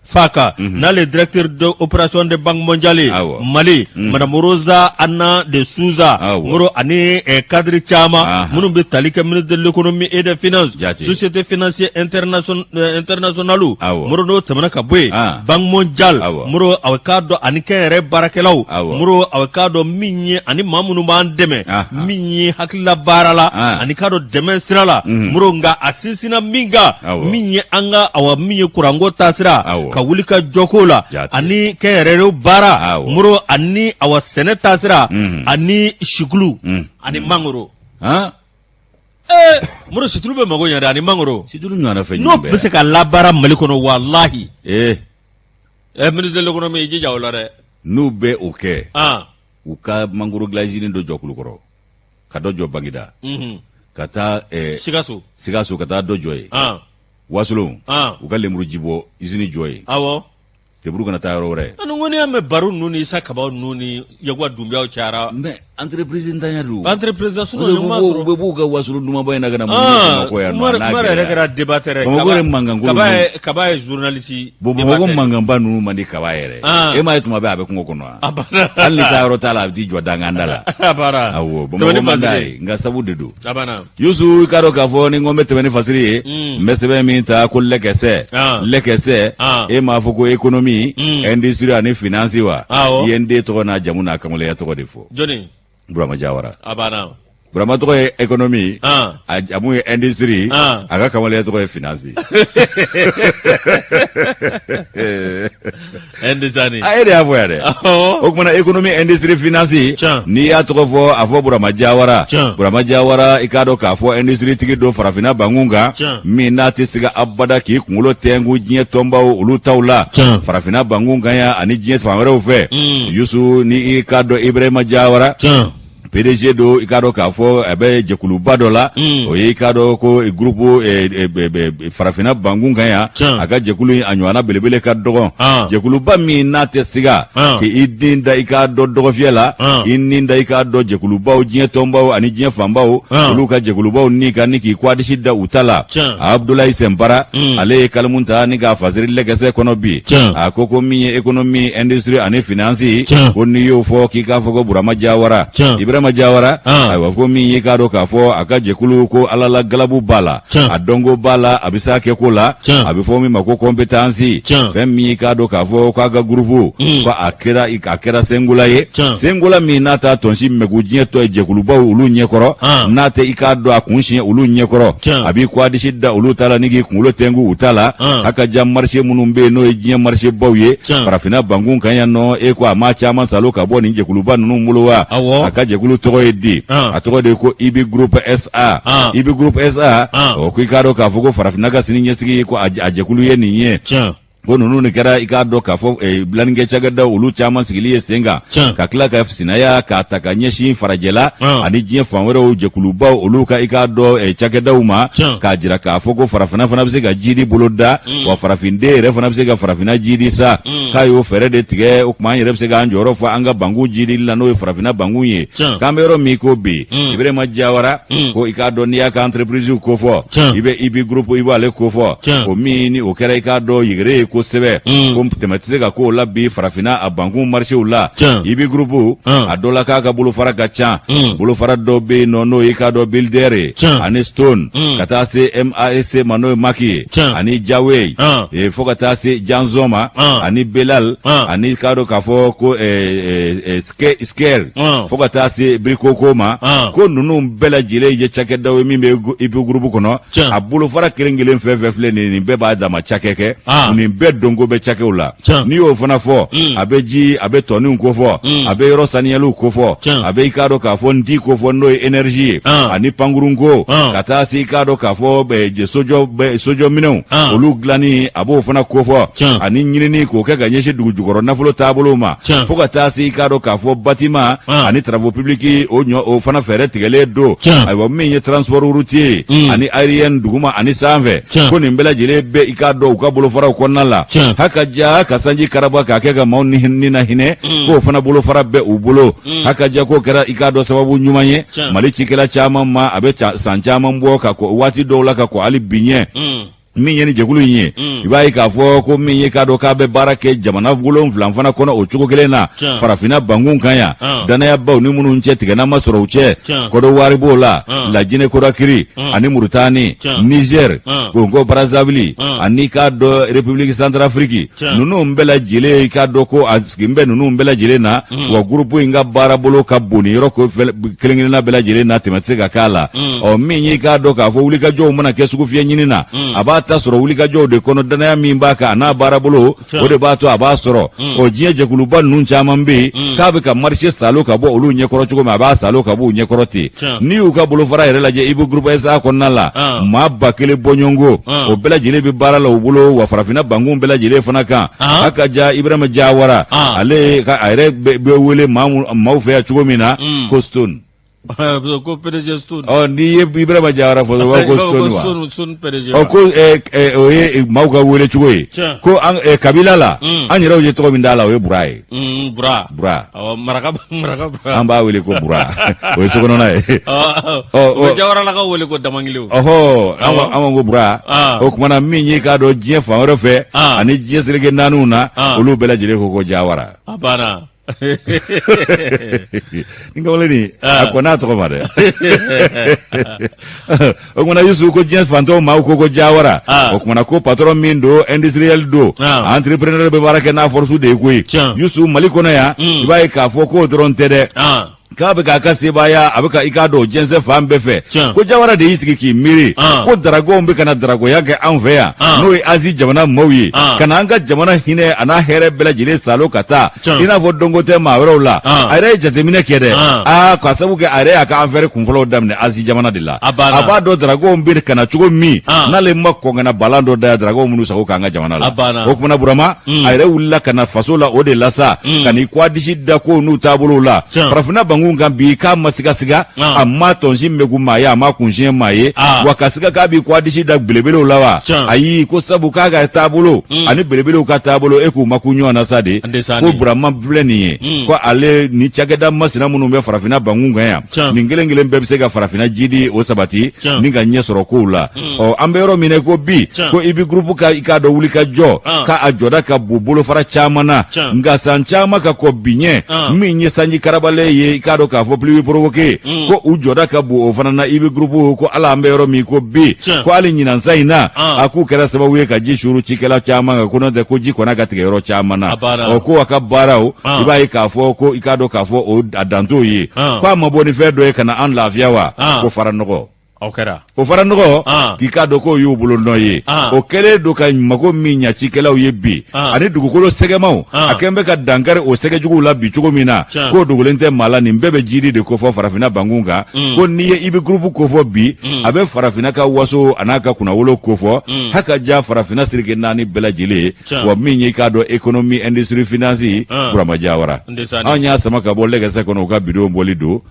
Faka n'ale directeur d'opération de Banque mondiale Mali madame Rosa Anna de Souza Moro ani cadre caman minnu bɛ tali kɛ ministre de l'économie et des finances société financière internationale Moro n'o tɛmɛna ka bɔ yen Banque mondiale Moro aw k'a dɔn ani kɛnyɛrɛ baarakɛlaw Moro aw k'a dɔn min ye ani maa minnu b'an dɛmɛ min ye hakilila baara la ani k'a dɔn dɛmɛ sira la mhm. Moro nka a sinsinna min kan min ye an ka awa min ye kuranko taasira ka wuli ka jɔ ko la ani kɛnyɛrɛ baara Moro ani awa sɛnɛ taasira mhm. ani situlu mhm. ani mangoro ee Moro situlu bɛ mago ɲɛ dɛ ani mangoro situlu ɲɔgɔnna fɛn n'o bɛ se ka labaara Mali kɔnɔ walahi ee ministre de l'économie i jija o la dɛ n'u bɛ o kɛ. U ka mangoro dilan usine dɔ jɔ Kulukɔrɔ, ka dɔ jɔ Bangida, ka taa Sikaso, Sikaso, ka taa dɔ jɔ yen, Wasolon, u ka lemurujibɔ usine jɔ yen. Teburu kana taa yɔrɔ wɛrɛ. Ani ko n'i y'a mɛn baro ninnu ni Isa Kabaw ninnu ni Yakuba Dunbiyaw cayara. Mais entreprise ntanya don. Entreprise sinon ɲɔgɔn b'a sɔrɔ. U bɛ b'u ka Wasolon dumanba in na ka na mun ɲini Bamakɔ yan nɔ. Umaru yɛrɛ kɛra débatteur ye. Bamakɔ yɛrɛ mankan ko Kaba ye Kaba ye journaliste. Bon Bamakɔ mankanba ninnu man di Kaba yɛrɛ. E m'a ye tuma bɛɛ a bɛ kungo kɔnɔ wa? A banna. Hali ni taa yɔrɔ t'a la, a bɛ t'i jɔ danganda la. A banna. Awɔ, Bamakɔ man d'a ye, nka sabu de don. A banna. Yusu, i k'a dɔn k'a fɔ ni n ko n bɛ tɛmɛ ni fasiri ye, n bɛ sɛbɛn min ta ko lɛkɛsɛ, lɛkɛsɛ, e m'a fɔ ko économie, industrie ani finance wa? I ye n den tɔgɔ n'a jamu n'a kamalenya tɔgɔ de fɔ. Jɔni? Burama Jawara. A banna. Burama tɔgɔ ye économie, a jamu ye industrie, a ka kamalenya tɔgɔ ye finance. A e de y'a fɔ yan dɛ. O tuma na économie, industrie, finance, n'i y'a tɔgɔ fɔ, a fɔ Burama Jawara. Burama Jawara, i k'a dɔn k'a fɔ industrie tigi don farafinna bankun kan, min n'a tɛ siga abada k'i kunkolo tɛnku diɲɛ tɔnbaw olu taw la farafinna bankun kan yan ani diɲɛ fan wɛrɛw fɛ. Yusu, ni i k'a dɔn Ibrahima Jawara, PDG don, i k'a dɔn k'a fɔ a bɛ jɛkuluba dɔ la, o ye i k'a dɔn ko groupe farafinna bankun kan yan. A ka jɛkulu in a ɲɔgɔnna belebele ka dɔgɔn, jɛkuluba min n'a tɛ siga k'i den da i k'a dɔn dɔgɔfiyɛ la, i nin da i k'a dɔn jɛkulubaw, diɲɛ tɔnbaw ani diɲɛ fanbaw, olu ka jɛkulubaw ni ka ni k'i kwadisi da u ta la. Abudulayi Sɛnpara, ale ye kalimu ta ni k'a fasiri lɛkɛsɛ kɔnɔ bi. A ko min ye économie, industrie ani finance, ko n'i y'o fɔ k'i k'a fɔ ko Burama Jawara, Ibrahima Jawara. Ayiwa, ko min y'i k'a dɔn k'a fɔ a ka jɛkulu, ko Ala la galabu b'a la, a dɔnko b'a la, a bɛ s'a kɛko la, a bɛ fɔ min ma ko compétence. Fɛn min y'i k'a dɔn k'a fɔ k'a ka groupe, ko a kɛra sengola ye, sengola min n'a t'a tɔnsi mɛgu diɲɛ tɔ ye jɛkulubaw olu ɲɛkɔrɔ, n'a tɛ i k'a dɔn a kun siɲɛ olu ɲɛkɔrɔ, a b'i kwadisi da olu ta la ni k'i kunkolo tɛnku u ta la. A ka ja marché minnu bɛ yen, n'o ye diɲɛ marché baw ye farafinna bankun kan yan nɔ, e ko a maa caman salo ka bɔ nin jɛkuluba ninnu bolo wa? A ka jɛkulu tɔgɔ ye di? A tɔgɔ de ye ko IB Group SA. IB Group SA, o ko i k'a dɔn k'a fɔ ko farafinna ka sini ɲɛsigi, ko a jɛkulu ye nin ye. Ko ninnu de kɛra i k'a dɔn k'a fɔ dilannikɛ cakɛdaw olu caman sigili ye sen kan, ka tila ka sinaya k'a ta ka ɲɛsin farajɛla ani diɲɛ fan wɛrɛw jɛkulubaw olu ka i k'a dɔn cakɛdaw ma, k'a jira k'a fɔ ko farafinna fana bɛ se ka jiidi bolo da, wa farafinden yɛrɛ fana bɛ se ka farafinna jiidi sa. K'a y'o fɛɛrɛ de tigɛ. O tuma an yɛrɛ bɛ se k'an jɔyɔrɔ fa an ka bankun jiidili la, n'o ye farafinna bankun ye. K'an bɛ yɔrɔ min ko bi, Ibrahima Jawara ko i k'a dɔn n'i y'a ka entreprise kofɔ, i bɛ IB Group, i b'ale kofɔ, o min ni o kɛra i k'a dɔn yɛrɛ ye kosɛbɛ, ko tɛmɛ tɛ se ka k'o la bi farafinna a bankun marchéw la. IB Group, a dɔ la k'a ka bolofara ka ca. Bolofara dɔw bɛ yen nɔ, n'o ye i k'a dɔn Builder ye ani Stone, ka taa se MAC ma, n'o ye Maki ye, ani Jawei, fo ka taa se Janzon ma, ani Belal, ani k'a dɔn k'a fɔ ko Sker, fo ka taa se Brikoko ma. Ko ninnu bɛɛ lajɛlen ye cakɛdaw ye min bɛ IB Group kɔnɔ. A bolofara kelen kelen fɛn fɛn filɛ nin bɛɛ b'a dama cakɛ kɛ, nin bɛɛ donko bɛ cakɛw la. N'i y'o fana fɔ, a bɛ ji, a bɛ tɔniw kofɔ, a bɛ yɔrɔ saniyaliw kofɔ, a bɛ i k'a dɔn k'a fɔ nti kofɔ, n'o ye énergie ye, ani pankurunko, ka taa se i k'a dɔn k'a fɔ sojɔminɛnw olu dilanni, a b'o fana kofɔ, ani ɲinini k'o kɛ ka ɲɛsin dugu jukɔrɔ nafolo taabolo ma, fo ka taa se i k'a dɔn k'a fɔ bâtiment ani travaux publics, o ɲɔ o fana fɛɛrɛ tigɛlen don. Ayiwa, min ye transport routier ani aérien, duguma ani sanfɛ, ko nin bɛɛ lajɛlen bɛ i k'a dɔn u ka bolofaraw kɔnɔna la. Haka ja ka sanji karaba k'a kɛ ka maaw ni na hinɛ, k'o fana bolofara bɛ u bolo. Haka ja k'o kɛra i k'a dɔn sababu ɲuman ye Mali cikɛla caman ma, a bɛ san caman bɔ ka kɔn waati dɔw la ka kɔn hali bi ɲɛ. Min ye ni jɛkulu in ye, i b'a ye k'a fɔ ko min ye k'a dɔn k'a bɛ baara kɛ jamana 7 fana kɔnɔ o cogo kelen na farafinna bankun kan yan, dannayabaw ni minnu cɛ tigɛna ma sɔrɔ u cɛ. Kɔdɔwari b'o la, Lajinɛ Konakiri ani Murutani, Nizɛri, Kongo Brazzaville, ani k'a dɔn République Centrafrique. Ninnu bɛɛ lajɛlen, i k'a dɔn ko a sigin bɛ ninnu bɛɛ lajɛlen na. Wa gurupu in ka baarabolo ka bon nin yɔrɔ ko kelen kelenna bɛɛ lajɛlen na, tɛmɛ tɛ se ka k'a la. Ɔ, min y'i k'a dɔn k'a fɔ wulikajɔw mana kɛ sugufiyɛ ɲini na, a b'a ta sɔrɔ wulikajɔw de kɔnɔ dannaya min b'a kan a n'a baarabolo o de b'a to a b'a sɔrɔ mm. o diɲɛ jɛkuluba ninnu caman bɛ yen mm. k'a bɛ ka marché salo ka bɔ olu ɲɛkɔrɔ cogo min a b'a salo ka bɔ u ɲɛkɔrɔ ten n'i y'u ka bolofara yɛrɛ lajɛ Ibu Groupe SA kɔnɔna la ah. maa 1000 bɔɲɔgɔnko ah. o bɛɛ lajɛlen bɛ baara la u bolo wa farafinna bankun bɛɛ lajɛlen fana kan ah. a ka ja Ibrahima Jawara ale ka a yɛrɛ bɛ wele maaw fɛ yan cogo min na mm. ko Stone ko PDG Stone. Ɔ n'i ye Ibrahima Jawara fɔ dɔrɔn ko Stone wa. Stone Stone PDG. Ɔ ko o ye maaw ka wele cogo ye. Ko an kabila la. Mm. An yɛrɛw ye tɔgɔ min d'a la o ye Bura ye. Mm, Bura. Bura. Awɔ maraka maraka Bura. An b'a wele ko Bura. O ye sokɔnɔna ye. Ɔ o bɛ Jawaralakaw wele ko Damangiliw. Ɔhɔ an ko Bura. O tuma na min ye k'a dɔn diɲɛ fan wɛrɛ fɛ. Ani diɲɛ seleke naaniw na. Olu bɛɛ lajɛlen ko Jawara. A banna. Nin kamalen nin a kɔnna a tɔgɔ ma dɛ o kumana Yusu ko diɲɛ fantɔw maaw ko ko Jawara o kumana ko patron min don industriel don entrepreneur bɛ baara kɛ n'a force de ye koyi Yusu Mali kɔnɔ yan i b'a ye k'a fɔ k'o dɔrɔn tɛ dɛ k'a bɛ k'a ka sebaaya a bɛ ka i k'a dɔn jɛnsɛn fan bɛɛ fɛ ko Jawara de y'i sigi k'i miiri ko daragɔw bɛ ka na daragɔya kɛ anw fɛ yan n'o ye Azi jamana maaw ye ka na an ka jamana hinɛ a n'a hɛrɛ bɛɛ lajɛlen salo ka taa i n'a fɔ dɔnko tɛ maa wɛrɛw la a yɛrɛ ye jateminɛ kɛ dɛ aa k'a sabu kɛ a yɛrɛ y'a ka affaire kunfɔlɔw daminɛ Azi jamana de la a b'a dɔn daragɔw bɛ ka na cogo min n'ale ma kɔn ka na balan dɔ da yan daragɔw minnu sago k'an ka jamana la o kumana Burama a yɛrɛ wulila ka na faso la o de la sa ka n'i kɔ disi da ko n'u taabolow la farafinna bankun kan bi k'a ma sigasiga a ma tɔnsi mɛgu maa ye a ma kunsiɲɛ maa ye wa ka siga k'a b'i kɔ disi da belebelew la wa ayi ko sabu k'a ka taabolo ani belebelew ka taabolo e k'u ma kun ɲɔgɔn na sa de ko Burama filɛ nin ye ko ale ni cakɛda masina minnu bɛ farafinna bankun kan yan nin kelen kelen bɛɛ bɛ se ka farafinna jidi o sabati ni ka ɲɛ sɔrɔ kow la ɔ an bɛ yɔrɔ min na ko bi ko Ibi Groupe ka i k'a dɔn wuli ka jɔ k'a jɔda ka bon bolofara caman na nka san caman ka kɔn bi ɲɛ min ye sanji karabalen ye i k'a dɔn k'a fɔ pluie provoquée ko u jɔda ka bon o fana na Ibi Groupe ko ala an bɛ yɔrɔ min ko bi ko hali ɲinan sa in na a k'u kɛra sababu ye ka ji suuru cikɛla caman kan ko n'o tɛ ko ji kɔnna ka tigɛ yɔrɔ caman na ɔ ko a ka baaraw i b'a ye k'a fɔ ko i k'a dɔn k'a fɔ o a dan t'o ye ko a ma bɔ ni fɛn dɔ ye ka na an lafiya wa ko fara nɔgɔ o kɛra o fara nɔgɔ ah. k'i k'a dɔn k'o y'u bolo nɔ ye ah. o kɛlen don ka mago min ɲa cikɛlaw ye bi ah. ani dugukolo sɛgɛmaw a kɛn bɛ ka dankari o sɛgɛjuguw la bi cogo min na k'o dogolen tɛ maa la nin bɛɛ bɛ jidi de kofɔ farafinna bankun kan mm. ko n'i ye Ibi Groupe kofɔ bi mm. a bɛ farafinna ka waso a n'a ka kunnawolo kofɔ mm. haka ja farafinna seleke naani bɛɛ lajɛlen ye wa min ye i k'a dɔn économie industrie finance Burama Jawara anw y'a sama ka bɔ lɛgɛsɛ kɔnɔ u ka bidon bɔli don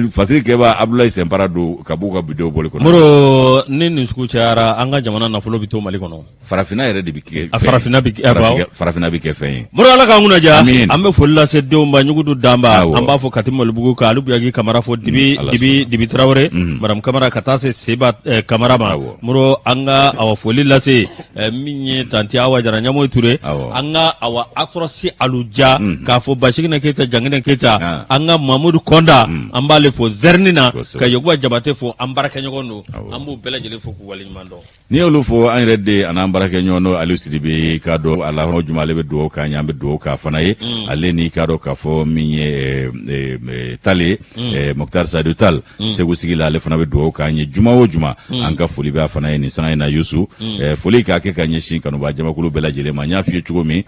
fasiri kɛba Abudulayi Sɛnpara don ka b'u ka bidon bɔli kɔnɔ. Moro ni nin sugu cayara an ka jamana nafolo bɛ to Mali kɔnɔ. Farafinna yɛrɛ de bɛ kɛ a farafinna bɛ kɛ farafinna bɛ kɛ fɛn ye. Moro Ala k'an kunna diya an bɛ foli lase denw ma ɲugudu danba an b'a fɔ Kati Malibugu ka Alu Buyagi Kamara fo Dibi Dibi Dibi Tarawele madame Kamara ka taa se Seba Kamara ma Moro an ka awa foli lase min ye tanti Awa Jara Ɲamoyi Ture an ka awa Atrɔsi Aluja k'a fɔ Basiginɛ Keyita Janginɛ Keyita an ka Mamudu Kɔnda an b'ale fo Zɛrini na ka Yakuba Jabate fo an baarakɛɲɔgɔn don an b'u bɛɛ lajɛlen fo k'u waleɲuman dɔn. N'i y'olu fo an yɛrɛ de an'an baarakɛɲɔgɔn n'o Aliou Sidibe k'a dɔn a la juma ale bɛ dugawu k'an ye an bɛ dugawu k'a fana ye ale n'i k'a dɔn k'a fɔ min ye Tall ye Moctar Sadio Tall Segu sigi la ale fana bɛ dugawu k'an ye juma o juma an ka foli b'a fana ye nin sanga in na Yusu foli k'a kɛ ka ɲɛsin kanubaa jamakulu bɛɛ lajɛlen ma n y'a f'i ye cogo min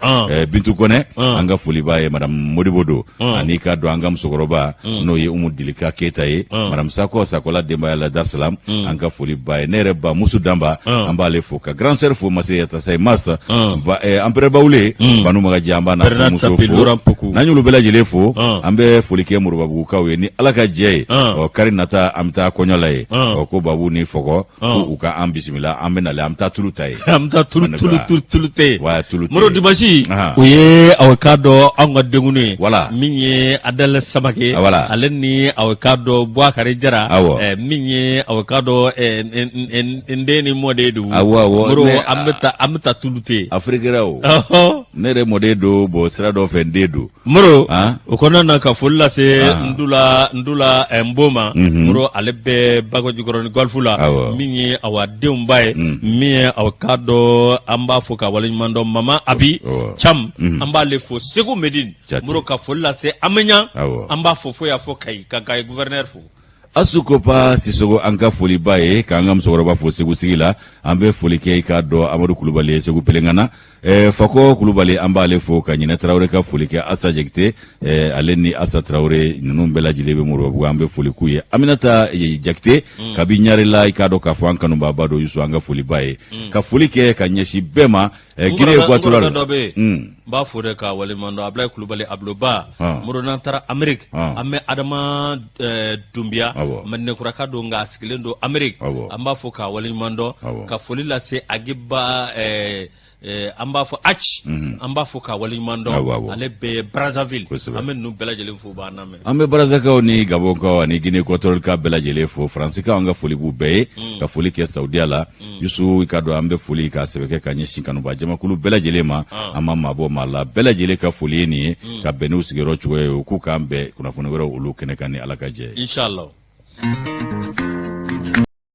Bintu Kɔnɛ an ka foli b'a ye madame Modibo don ani k'a dɔn an ka musokɔrɔba n'o ye Umu Dilika Keyita ye madame Sakɔ Sakɔla denbaya la Dar Salam an ka foli b'a ye ne yɛrɛ ba Musu Danba an b'ale fo ka grand sœur fo Masire Yatasayi Mas empereur Bawule Banu Magaji an b'a n'a muso fo n'an y'olu bɛɛ lajɛlen fo an bɛ foli kɛ Moribabugukaw ye ni Ala ka jɛ ye ɔ kari nata an bɛ taa kɔɲɔ la yen ɔ ko Babu ni Fɔkɔ ko u ka an bisimila an bɛ nalen an bɛ taa tulu ta yen an bɛ taa tulu tulu tulu tulu tɛ yen wa tulu Moro dimanche o ye aw k'a dɔn anw ka denkundi ye voilà min ye Adɛlɛ Samake voilà ale ni aw k'a dɔn Buwakari Jara awɔ min ye aw k'a dɔn n den ni mɔden don awɔ awɔ Moro an bɛ taa an bɛ taa tulu tɛ yen Afirikira o ne yɛrɛ mɔden don bon sira dɔ fɛ n den don Moro o kɔnɔna na ka foli lase Ndula Ndula Nbo ma Moro ale bɛ Bakɔjikɔrɔni golf la min ye awa denw ba ye min ye aw k'a dɔn an b'a fo ka waleɲuman dɔn mama Abi Cam an b'ale fo Segu Medine Moro ka foli lase Amɛɲa an b'a fo fo y'a fɔ Kayi ka Kayi gouverneur fo. Asu Kopa Sisogo, an ka foli b'a ye, k'an ka musokɔrɔba fo Segu sigi la. An bɛ foli kɛ, i k'a dɔn, Amadu Kulubali ye Segu Pelengana. Fakɔ Kulubali, an b'ale fo ka ɲinɛ Tarawele ka foli kɛ Asa Jakite, ale ni Asa Tarawele ninnu bɛɛ lajɛlen bɛ Moribabugu, an bɛ foli k'u ye. Aminata Jakite kabi Ɲarela, i k'a dɔn k'a fɔ an kanubaaba don Yusu, an ka foli b'a ye, ka foli kɛ ka ɲɛsin bɛɛ ma. Guinée Équatoriale dɔ bɛ yen, n b'a fo de k'a waleɲuman dɔn, Abulayi Kulubali Abuloba. Moro, n'an taara Ameriki, an bɛ Adama Dunbiya, Maninɛkuraka don nka a sigilen don Ameriki, an b'a fo k'a waleɲuman dɔn, ka foli lase Agiba, an b'a fɔ Aci, an b'a fo k'a waleɲuman dɔn, ale bɛ Brazzaville. An bɛ ninnu bɛɛ lajɛlen fo, b'an lamɛn. An bɛ Brazzakaw ni Gabɔnkaw ani Guinée Équatoriale ka bɛɛ lajɛlen fo. Faransikaw, an ka foli b'u bɛɛ ye, ka foli kɛ Saudiya la. Yusu, i k'a dɔn, an bɛ foli k'a sɛbɛ kɛ ka ɲɛsin kanuba jamakulu bɛɛ lajɛlen ma. An ma maabɔ maa la, bɛɛ lajɛlen ka foli ye nin ye, ka bɛn n'u sigiyɔrɔ cogoya ye. U k'u k'an bɛn kunnafoni wɛrɛw olu kɛnɛ kan ni Ala ka jɛ ye. Inshallah.